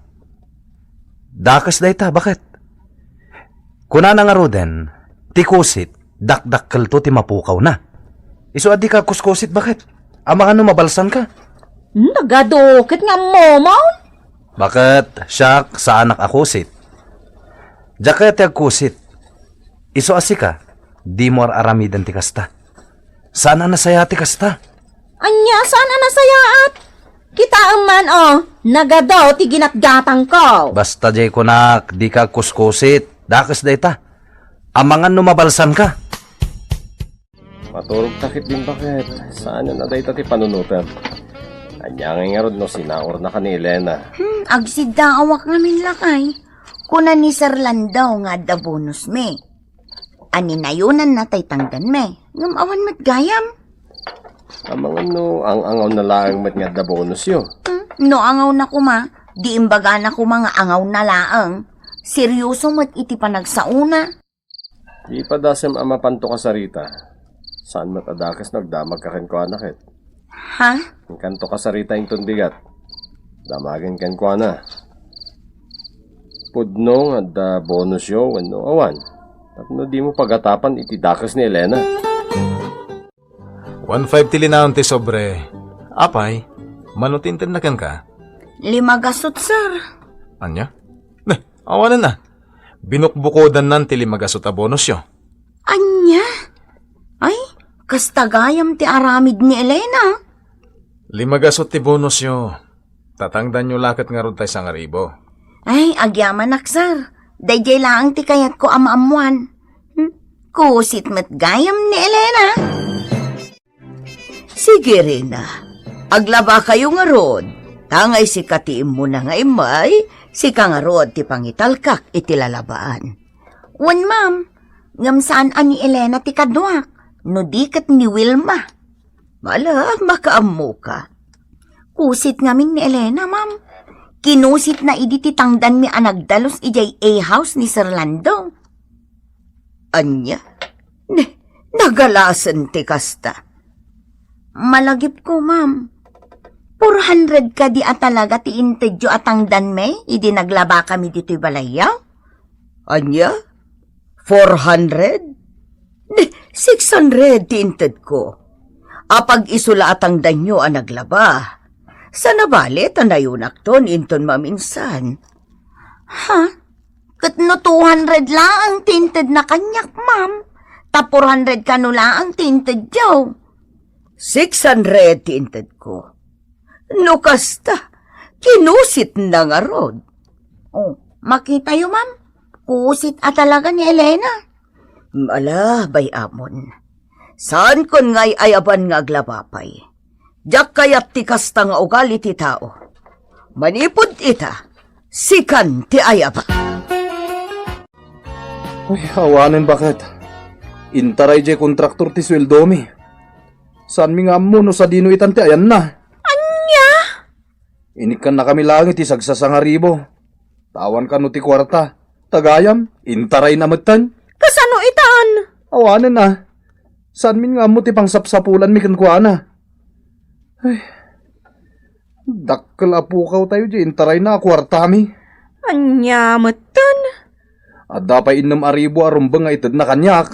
Dakes dayta, baket? Kunana ngaruden, ti kusit, dakdakkelto ti mapukawna. Isu a di ka agkuskusit, baket? Amangan no mabalsan ka? Nagadu ket nga ammomon? Baket, siak, saanak a kusit. Diak kayat ti agkusit. Isu a sika, dimo ar-aramiden ti kasta. Saan a nasayaat ti kasta? Ania, saan a nasayaat? Kitaem man, o, nagadu ti ginatgatangko. Basta diay kunak, di ka agkuskusit. Dakes dayta. Amangan no mabalsan ka. Maturog ta ketdin, baket. Saanen a dayta ti panunotem. Ania ngay ngarud no sinaurnaka ni Elena? Hmm, agsiddaawak ngamin, lakay. Kuna ni Sir Lando nga adda bonusmi. Aninayonanna tay tangdanmi. Ngem awan met gayam. Amangan no ang-angawna laeng met nga adda bonusyo. Hmm, no angawna koma, di imbagana koma nga angawna laeng. Seryoso met iti panagsaona. Di padasem a mapanto kasarita. Saan met a dakes no agdamagka kenkuana ket? Ha? Inkanto kasarita inton bigat. Damagen kenkuana. Pudno nga adda bonusyo wenno awan. Tapno dimo pagatapan iti dakes ni Elena. One five ti linaon ti sobre. Apay, mano ti intedna kenka? Lima gasut, sir. Ania? Ne, awanen na. Binukbukodannan ti lima gasut a bonusyo. Ania? Ay, kasta gayam ti aramid ni Elena. Lima gasut ti bonusyo. Tatangdanyo la ket ngarud tay sangaribu. Ay, agyamanak, sir. Daydiay laeng ti kayatko a maammuan. Hmm? Kusit met gayam ni Elena. Sige, Rina. Aglabakayo ngarud. Tangay sika ti immuna nga immay, sika ngarud ti pangitalkak iti lalabaan. Wen, ma'am. Ngem saan a ni Elena ti kaduak, no di ket ni Wilma. Ala, makaammoka. Kusit ngamin ni Elena, ma'am. Kinusitna idi ti tangdanmi a nagdalus idiay A house ni Sir Lando. Ania? Ne, nagalasen ti kasta. Malagipko, ma'am. Four hundred kadi a talaga ti intedyo a tangdanmi idi naglabakami ditoy balayyo? Ania? Four hundred? Di, six hundred ti intedko. Apag isu la a tangdanyo a naglaba. Sana bale ta nayonakton inton maminsan. Ha? Ket no two hundred laeng ti intedna kaniak, ma'am, ta four hundred kano laeng ti intedyo. Six hundred ti intedko. No kasta, kinusitna ngarud. Oh, makitayo, ma'am. Kusit a talaga ni Elena. Ala, bay-amon. Saankon nga ay-ayaban nga aglaba pay. Diak kayat ti kasta nga ugali ti tao. Manipud ita, sikan ti ayaba. Ay, awanen, baket. Intaray jay kontraktor ti sueldomi. Saanmi nga ammo no sadino itan ti ayanna. Ania? Inikkannakami laeng iti sagsasangaribo. Tawan kano ti kuarta. Ta gayam, intarayna metten. Kasano itan? Awanen a. Saanmin nga ammo ti pangsapsapulanmi kenkuana. Ay, dakkel a pukawtayo diay intarayna a kuartami. Ania metten? Adda pay innem a ribu a rumbeng nga itedna kaniak.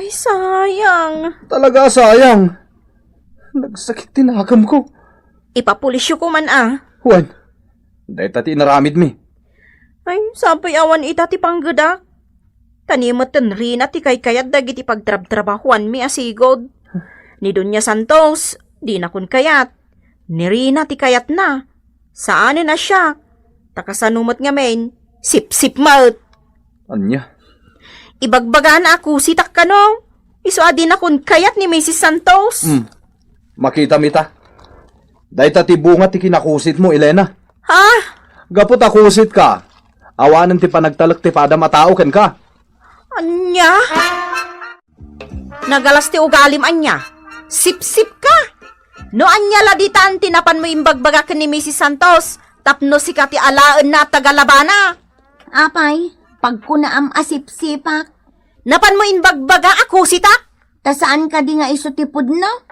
Ay, sayang. Talaga a sayang. Nagsakit ti nakemko. Ipapulisyo ko man a. Wen, dayta ti inaramidmi. Ay, sapuy awan ita ti panggedak. Ta ni metten rina ti kaykayat dagiti pagtrabtrabahuanmi a sigud. Ni Doña Santos, dinakon kayat. Ni rina ti kayatna. Saanen a siak. Ta kasano met ngamin, sipsip met. Ania? Ibagbagana a kusitak kano. Isu a dinakon kayat ni Misis Santos. Hmm. Makitam ita. Dayta ti bunga ti kinakusitmo, Elena. Ha? Gapu ta kusitka, awanen ti panagtalek ti padam a tao kenka. Ania? Nagalas ti ugalim ania? Sipsipka? No ania la ditan ti napanmo imbagbaga ken ni Misis Santos tapno sika ti alaenna a tagalabana? Apay, pagkunaam a sipsipak. Napanmo imbagbaga a kusitak? Ta saan kadi nga isu ti pudno?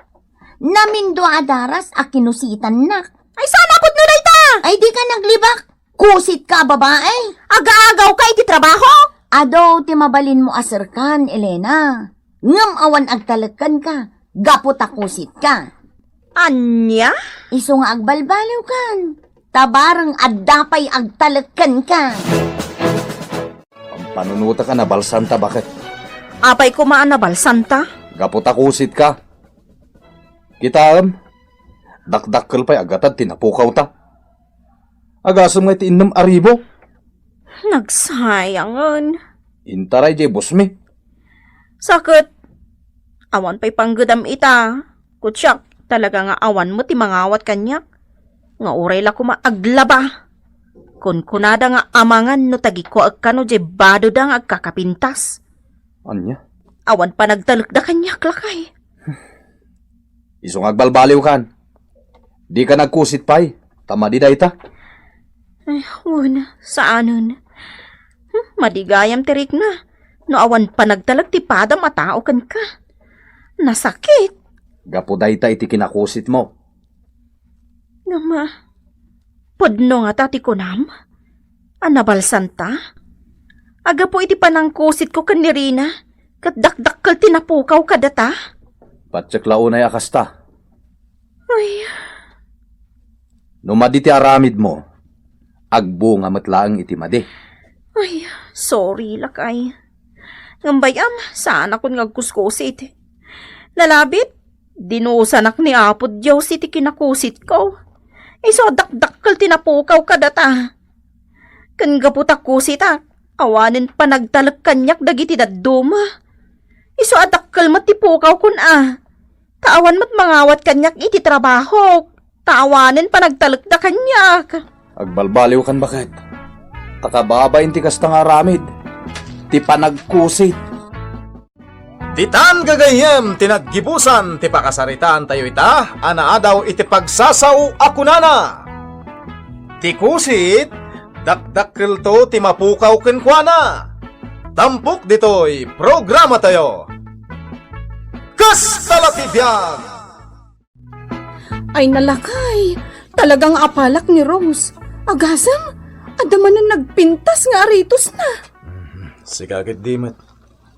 Namindua a daras a kinusitannak. Ay, saan a pudno dayta? Ay, dika naglibak. Kusitka a babae. Agaagawka iti trabaho? Adu ti mabalinmo a serkan, Elena. Ngem awan agtalek kenka, gapu ta kusitka. Ania? Isu nga agbalbaliwkan. Ta bareng adda pay agtalek kenka. Pampanunotek a nabalsanta, baket. Apay koma a nabalsanta? Gapu ta kusitka. Kitaem, dakdakkel pay a gatad ti napukawta. Agasem nga iti innem a ribu. Nagsayangen. Intaray diay busmi. Saket, awan pay panggedam ita. Kutiak, talaga nga awan met ti mangawat kaniak. Nga uray la koma aglaba. Kunkunada nga amangan no tagikuaek kano diay badoda nga agkakapintas. Ania? Awan panagtalekda kaniak, lakay. Isu nga agbalbaliwkan. Dika nagkusit pay, ta madi dayta. Eh, wen, saanen. Hmm, madi gayam ti rikna, no awan panagtalek ti padam a tao kenka. Nasakit. Gapu dayta iti kinakusitmo. Ngem, pudno ngata ti kunam? A nabalsanta? Agapu iti panangkusitko ken ni Rina, ket dakdakkel ti napukaw kadata? Patiek la unay a kasta. Ay. No madi ti aramidmo, agbunga met laeng iti madi. Ay, sorry, lakay. Ngem bay-am, saanakon nga agkuskusit. Nalabit, dinusanak ni Apo Dios iti kinakusitko. Isu a dakdakkel ti napukaw kadata. Ken gapu ta kusitak, awanen panagtalek kaniak dagiti dadduma. Isu a dakkel met ti pukawkon a. Ta awan met mangawat kaniak iti trabahok, ta awanen panagtalekda kaniak. Agbalbaliwkan, baket. Ta kababain ti kasta nga aramid, ti panagkusit. Ditan gagayyem ti naggibusan ti pakasaritaantayo ita a naadaw iti pagsasao a kunana, ti kusit, dakdakkelto ti mapukaw kenkuana. Tampok ditoy programatayo. Kasta la ti biag! Ay, nalakay! Talaga nga apalak ni Rose. Agasem, adda manen nagpintas nga aritosna. Mhm. Sika ket di met.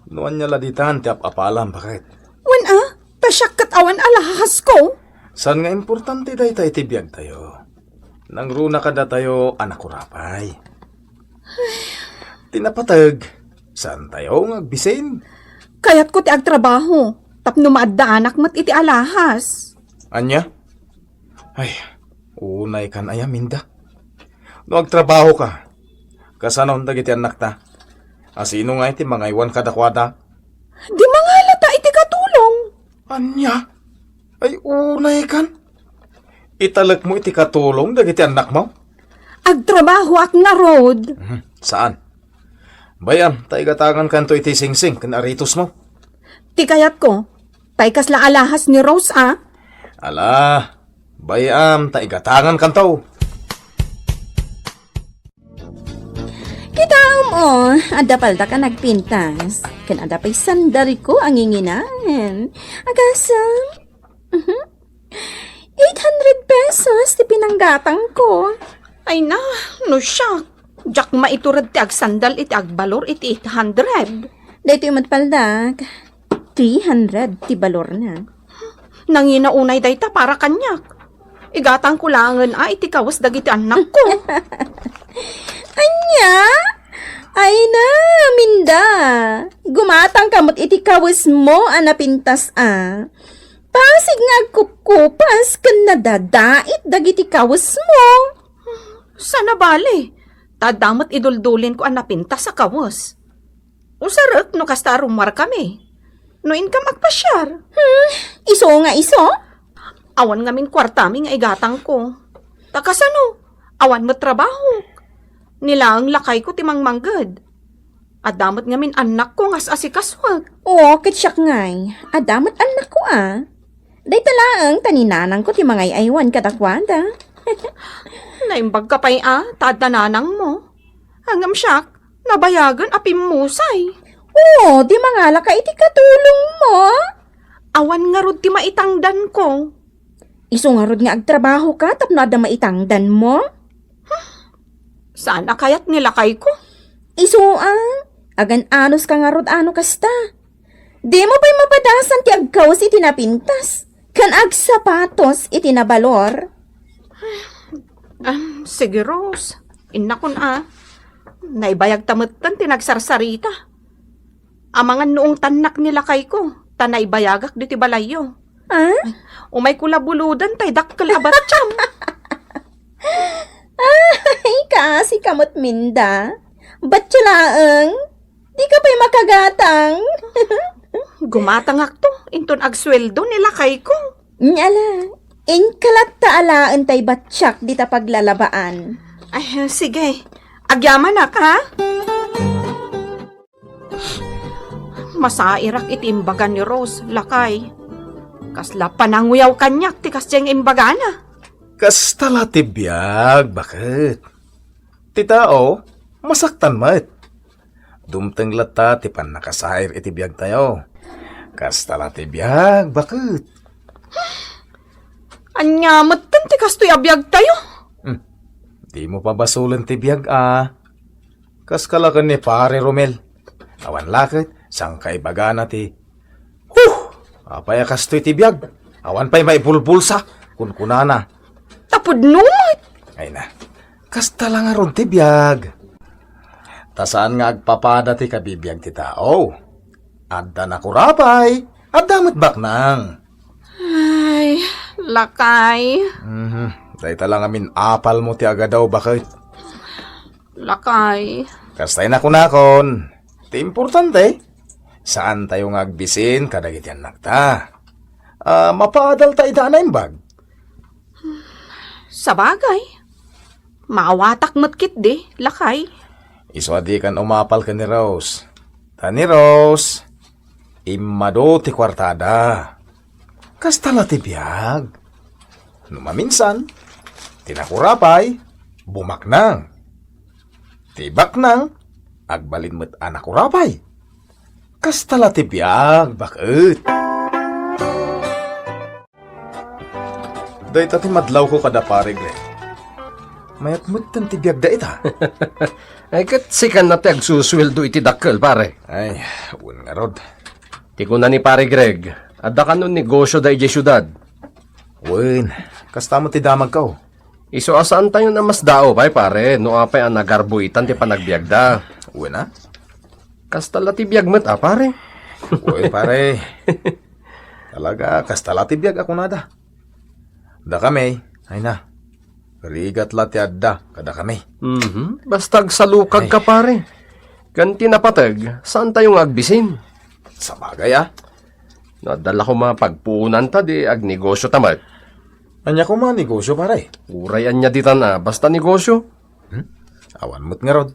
No ania la ditan ti ap-apalam, baket? Wen a, ta siak ket awan alahas ko. Saan nga importante dayta iti biagtayo? Nangruna kadatayo a nakurapay. Ti napateg, saantayo nga agbisin? Kayatko ti agtrabaho, tapno maaddaanak met iti alahas. Ania? Ay, unay kan aya, Minda. No agtrabahoka, kasanon dagiti annakta? A sino ngay ti mangaywan kadakuada? Di mangalata iti katulong. Ania? Ay, unay kan? Italekmo iti katulong dagiti annakmo? Agtrabahoak ngarud. Mhm, saan? Bay-am, ta igatangankanto iti singsing ken aritosmo. Ti kayatko, tay kasla alahas ni Rose, a? Ala, bay-am, ta igatangankanto. Kitaem, o, adda paldak a nagpintas. Ken adda pay sandalko a nginginan. Agasem? Mhm. Eight hundred pesos ti pinanggatangko. Ay na, no siak. Diak maitured ti agsandal iti agbalor iti eight hundred. Daytoy met paldak, three hundred ti balorna. Nangina unay dayta para kaniak. Igatangko laengen a iti kawes dagiti annakko. Ania? Ay na, Minda. Gumatangka met iti kawesmo a napintas a. Pasig nga agkupkupas ken nadadait dagiti kawesmo. Saan a bale, ta adda met iduldulinko a napintas a kawes. Usarek no kasta a rummuarkami. No inkam agpasiar. Hmm, isu nga isu? Awan ngamin kuartami nga igatangko. Ta kasano? Awan met trabahok. Ni laeng lakayko ti mangmangged. Adda met ngamin annakko nga as-asikasuek. Oo, ket siak ngay. Adda met annakko a. Dayta laeng ta ni nanangko ti mangay-aywan kadakuada. Naimbagka pay a, ta adda nanangmo. Ngem siak, nabayagen a pimmusay. Oo, di mangalaka iti katulongmo. Awan ngarud ti maitangdanko. Isu ngarud nga agtrabahoka tapno adda maitangdanmo? Saan a kayat ni lakayko? Isu a, agan-anuska ngarud a no kasta. Dimo pay mapadasan ti agkawes iti napintas, ken agsapatos iti nabalor. Ah, sige, Rose. Innakon a. Naibayagta metten ti nagsarsarita. Amangan no ungtannak ni lakayko, ta naibayagak ditoy balayyo. Ah? Umayko la buloden tay dakkel a battiam. Ay, kaasika met, Minda. Battia laeng. Dika pay makagatang. Gumatangakto, inton agsueldo ni lakayko. Ala, inka latta alaen tay battiak dita paglalabaan. Ay, sige. Agyamanak, ha? Masairak iti imbaga ni Rose, lakay. Kasla pananguyaw kaniak ti kasdiay nga imbagana. Kasta la ti biag, baket. Ti tao, masaktan met. Dumteng latta ti pannakasair iti biagtayo. Kasta la ti biag, baket. Ania metten ti kastoy a biagtayo? Hmm. Dimo pabasolen ti biag a. Kas kala ken ni Pare Romel. Awan la ket, saan ka ibagana ti, "Huh! Apay a kastoy ti biag? Awan pay maibulbulsa," kunkunana. Tapudno met. Ay na. Kasta la ngarud ti biag. Ta saan nga agpapada ti kabibiag ti tao. Adda nakurapay, adda met baknang. Ay, lakay. Mhm. Dayta la ngamin apalmo ti agadaw, baket. Lakay. Kastay nakunakon, ti importante, saan tayo nga agbisin kadagiti annakta. Ah, mapaadal ta ida a naimbag. Sabagay. Maawatak met ketdi, lakay. Isu a dikan umapal ken ni Rose. Ta ni Rose, immadu ti kuartada. Kasta la ti biag. No maminsan, ti nakurapay, bumaknang. Ti baknang, agbalin met a nakurapay. Kasta la ti biag, baket. Dayta ti madlawko kada Pare Greg. Mayat metten ti biag dayta. Ay, ket sikan na ti agsusueldo iti dakkel, pare. Ay, wen ngarud. Ti kuna ni Pare Greg, adda kano negosyo da idiay siudad? Wen, kasta met ti damagko. Isu a saantayo a masdaaw pay, pare, no apay a nagarbuitan ti panagbiagda. Wen a? Kasta la ti biag met a, pare. Wen, pare. Talaga, kasta la ti biag a kunada. Dakami, ay na. Rigat la ti adda kadakami. Mhm. Basta agsalukagka, pare. Ken ti napateg, saantayo nga agbisin? Sabagay, a. No adda la koma pagpuonanta, di agnegosyo ta met. Ania koma negosyo, pare? Uray ania ditan a, basta negosyo. Hmm? Awan met ngarud.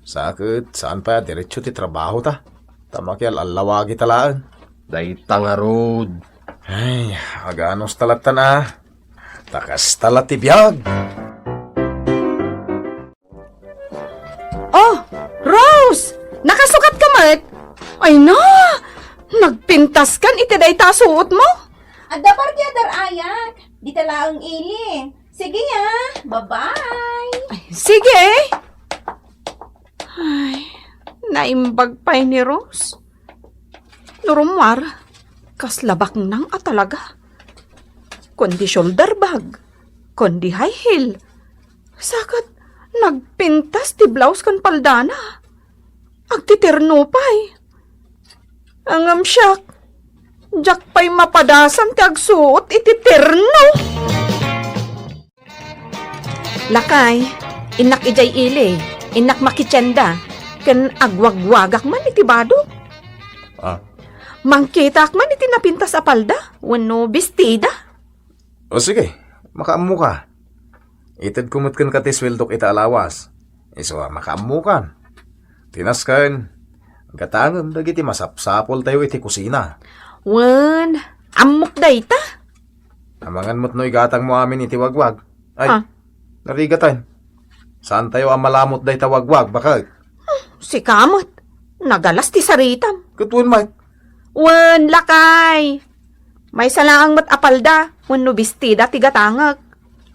Sa ket, saan pay a diretso ti trabahota? Ta makial-allawagita laeng. Dayta ngarud. Ay, aganos ta lattan a. Ta kasta la ti biag. Oh, Pintaskan iti dayta a suotmo? Adda parti a dar-ayak. Dita laeng ili. Sige, ah. Bye-bye. Sige. Ay, naimbag pay ni Rose. No rummuar, kasla baknang a talaga. Kundi shoulder bag, kundi high heel. Sakat, nagpintas ti blouse ken paldana. Agtiterno pay. Ngem siak, diak pay mapadasan ti agsuot iti terno. Lakay, innak idiay ili, innak makitienda, ken agwagwagak man iti bado. Ah. Mangkitaak man iti napintas a palda, wenno bestida. O sige, makaammoka. Itedko met kenka ti sueldok ita a lawas. Isu a makaammokan. Ti nasken, gatangem dagiti masapsapultayo iti kusina. Wen, ammok dayta. Amangan met no igatangmo amin iti wagwag. Ay, ah, narigatan. Saantayo a malamot dayta wagwag, baket? Sika met. Nagalas ti saritam. Ket wen met. Wen, lakay. Maysa laeng met a palda wenno bestida ti gatangek.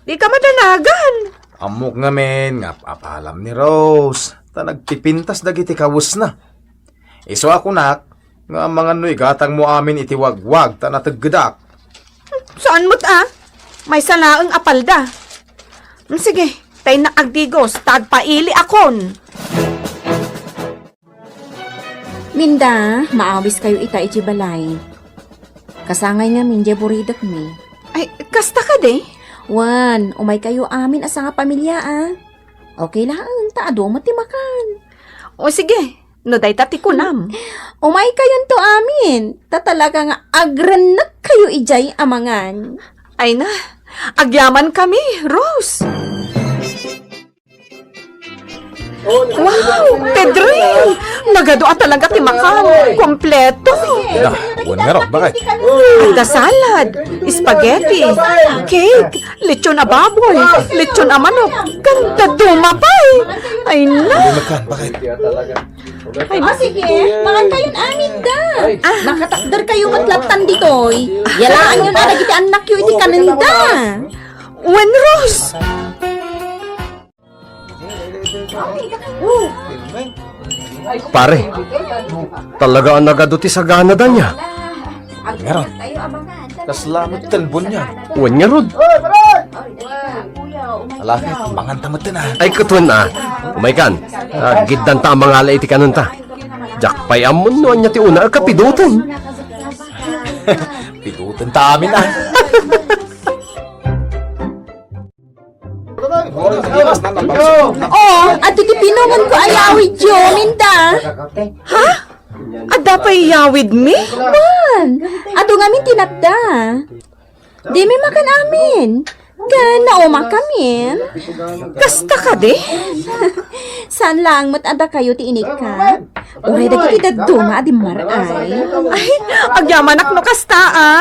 Dika madanagan. Ammok ngamin nga apalam ni Rose, ta nagpipintas dagiti kawesna. Isu a kunak nga amangan no igatangmo amin iti wagwag ta nateggedak. Saan met a? Maysa laeng a palda. Mm, sige, ta innak agdigos, ta agpailiakon. Minda, maawiskayo ita iti balay. Kasangay ngamin diay buridekmi. Ay, kasta kadi? Wen, umaykayo amin a sangapamilia, a. Okay laeng, ta adu met ti makan. O sige, no dayta ti kunam. Umaykayonto amin, ta talaga nga agrennekkayo idiay a mangan. Ay na, agyamankami, Rose. Wow! Pedring! Nagadu a talaga ti makan. Kompleto! Na, wen ngarud, baket? Adda salad, spaghetti, cake, lechon a baboy, lechon a manok, ken dadduma pay! Ay na! Wen ngarud, baket? Ay, ah, sige. Mangan kayon amin da. Ah. Makatakder kayo met lattan ditoy. Yalaanyon a dagiti annakyo iti kanenda. Wen, Rose! Pare, talaga a nagadu ti saganada nia. Ngarud, kasla met ken buniag. Wen ngarud. Ala, manganta met a. Ay, ket wen a. Umaykan, aggiddanta a mangala iti kanenta. Diak pay ammon no ania ti una a kapidoten. Pidotenta amin a. Oh, adda ti pinungonko a yawidyo, Minda. Ha? Adda pay yawidmi? Wen, adu ngamin ti natda. Dimi makan amin. Ken naumakamin. Kasta kadi? Saan laeng met a dakayo ti inikkan? Uray dagiti dadduma a dimmaray. Ay, agyamanak no kasta, a.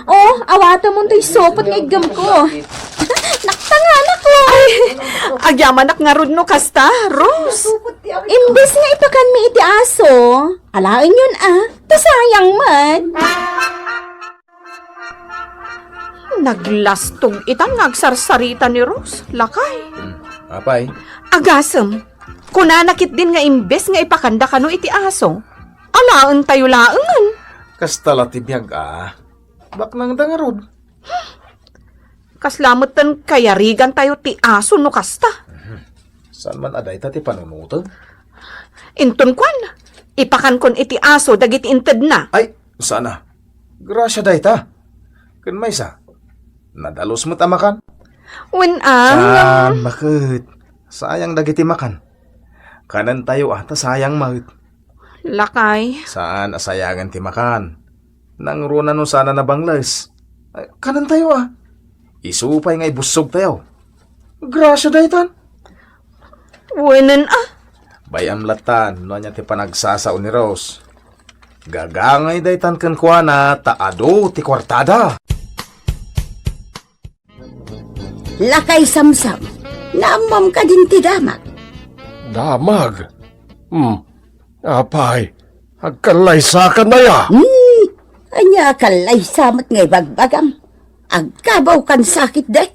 Oh, awatemon toy supot nga iggemko. Naktanganak, oh. Ay, agyamanak ngarud no kasta, Rose. Imbes nga ipakanmi iti aso, alaenyon a, ta sayang met. Naglastog itan nga agsarsarita ni Rose, lakay. Hmm, apay? Agasem, kunana ketdin nga imbes nga ipakanda kano iti aso, alaentayo laengen. Kasta la ti biag a. Baknangda ngarud. Kasla metten kayarigantayo ti aso no kasta. Mhm. Saan man a dayta ti panunoten? Inton kuan, ipakankon iti aso dagiti intedna. Ay, saan a. Grasia dayta. Ken maysa, nadalus met a makan. Wen a. Saan, baket? Sayang dagiti makan. Kanentayo a, ta sayang met. Lakay. Saan a sayangen ti makan? Nangruna no saan a nabangles. Ay, kanentayo a. Isu pay nga ibussogtayo. Grasia daytan. Wenen a. Bay-am lattan no ania ti panagsasao ni Rose. Gagangay daytan kenkuana ta adu ti kuartada. Lakay Samsam, naammom kadin ti damag? Damag? Hmm. Apay, agkallaysakan aya? Hmm. Ania kallaysa met nga ibagbagam? Agkabaw kan sakit, dek?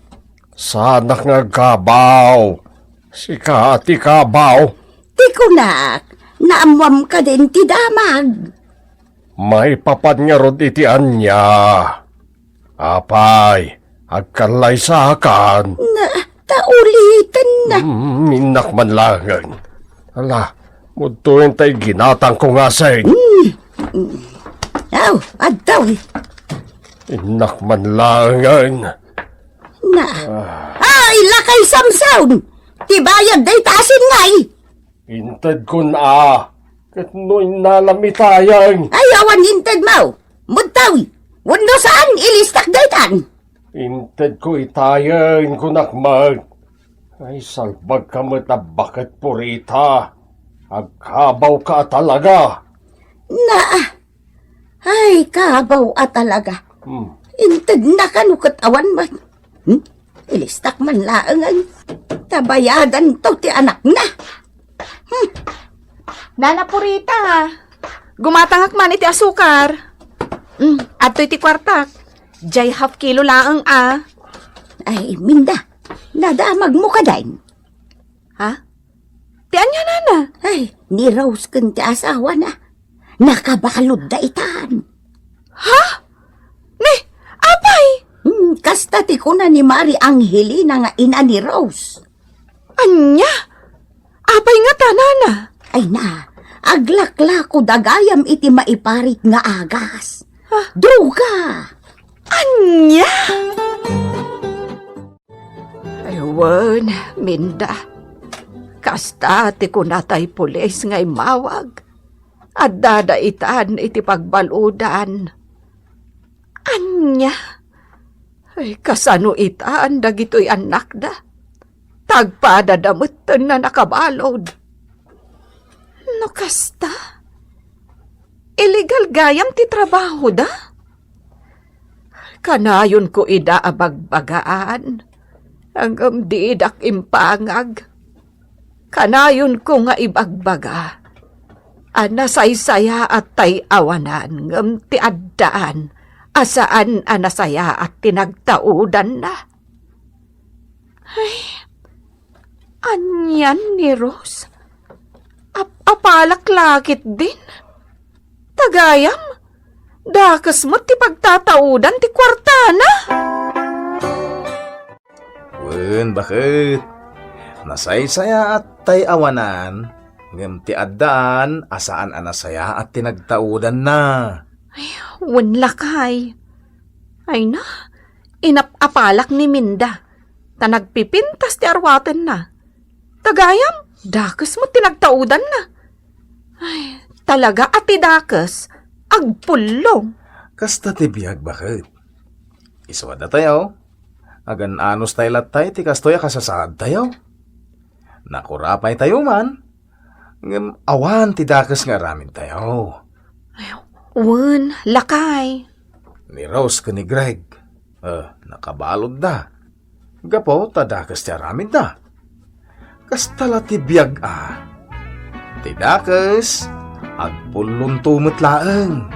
Saanak nga agkabaw. Sika ti kabaw. Ti kunak, naammuam kadin ti damag. Maipapan ngarud iti ania? Apay, agkallaysakan. Na, ta uliten na. Mm, innak man laengen. Ala, mudtoen tay ginatangko nga aseg. Mm. Mm. Aw, adtoy. Innak man laengen. Na. Ah. Ay, lakay Samson! Ti bayad dayta asin ngay! Intedkon a, ket no innalam itayen. Ay, awan intedmo. Mudtoy. Wenno saan, ilistak daytan. Intedko itayen, kunak met. Ay, salbagka met a baket, Purita. Agkabawka a talaga. Na, ay, kabaw a talaga. Hmm. Intedna kano ket awan met. Hmm? Ilistak man laengen. Ta bayadanto ti anakna. Hmm. Nana Purita, gumatangak man iti asukar. Hmm, adtoy ti kuartak. Jay half kilo laeng a. Ay, Minda, nadamagmo kadin? Ha? Ti ania, nana? Ay, ni Rose ken ti asawana. Nakabaludda itan. Ha? Ni, apay? Hmm, kasta ti kuna ni Mari Angelina nga ina ni Rose. Ania? Apay ngata, nana? Ay na, aglaklako da gayam iti maiparit nga agas. Ha? Droga! Ania? Ay, wen, Minda. Kasta ti kuna tay pulis nga immawag. Addada itan iti pagbaludan. Ania? Ay, kasano itan dagitoy annakda? Tagpadada metten a nakabalud. No kasta, illegal gayam ti trabahoda? Kanayonko ida a bagbagaan, ngem didak impangag. Kanayonko nga ibagbaga a nasaysayaat tay awanan ngem ti addaan a saan a nasayaat ti nagtaudanna. Ay, anian ni Rose? Ap-, apalak la ketdin? Tagayam, dakes met ti pagtataudan ti kuartana. Wen, baket. Nasaysayaat tay awanan, ngem ti addaan a saan a nasayaat ti nagtaudanna. Ay, wen, lakay. Ay na, inap-apalak ni Minda, ta nagpipintas ti arwatenna. Tagayam, dakes met ti nagtaudanna. Ay, talaga a ti dakes, agpullo. Kasta ti biag, baket. Isu a datayo, agan-anos tay lattay ti kastoy a kasasaadtayo. Nakurapaytayo man, ngem awan ti dakes nga aramidtayo. Ay, wen, lakay. Ni Rose ken ni Greg, eh, nakabaludda. Gapu ta dakes ti aramidda. Kasta la ti biag a. Ti dakes, agpullonto met laeng.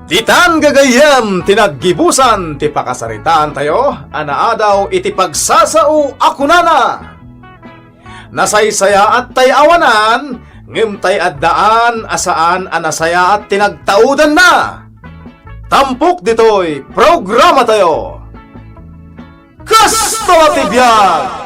Ditan gagayyem ti naggibusan ti pakasaritaantayo a naadaw iti pagsasao a kunana, "Nasaysayaat tay awanan, ngem tay addaan a saan a nasayaat ti nagtaudanna." Tampok ditoy programatayo. Kasta ti biag!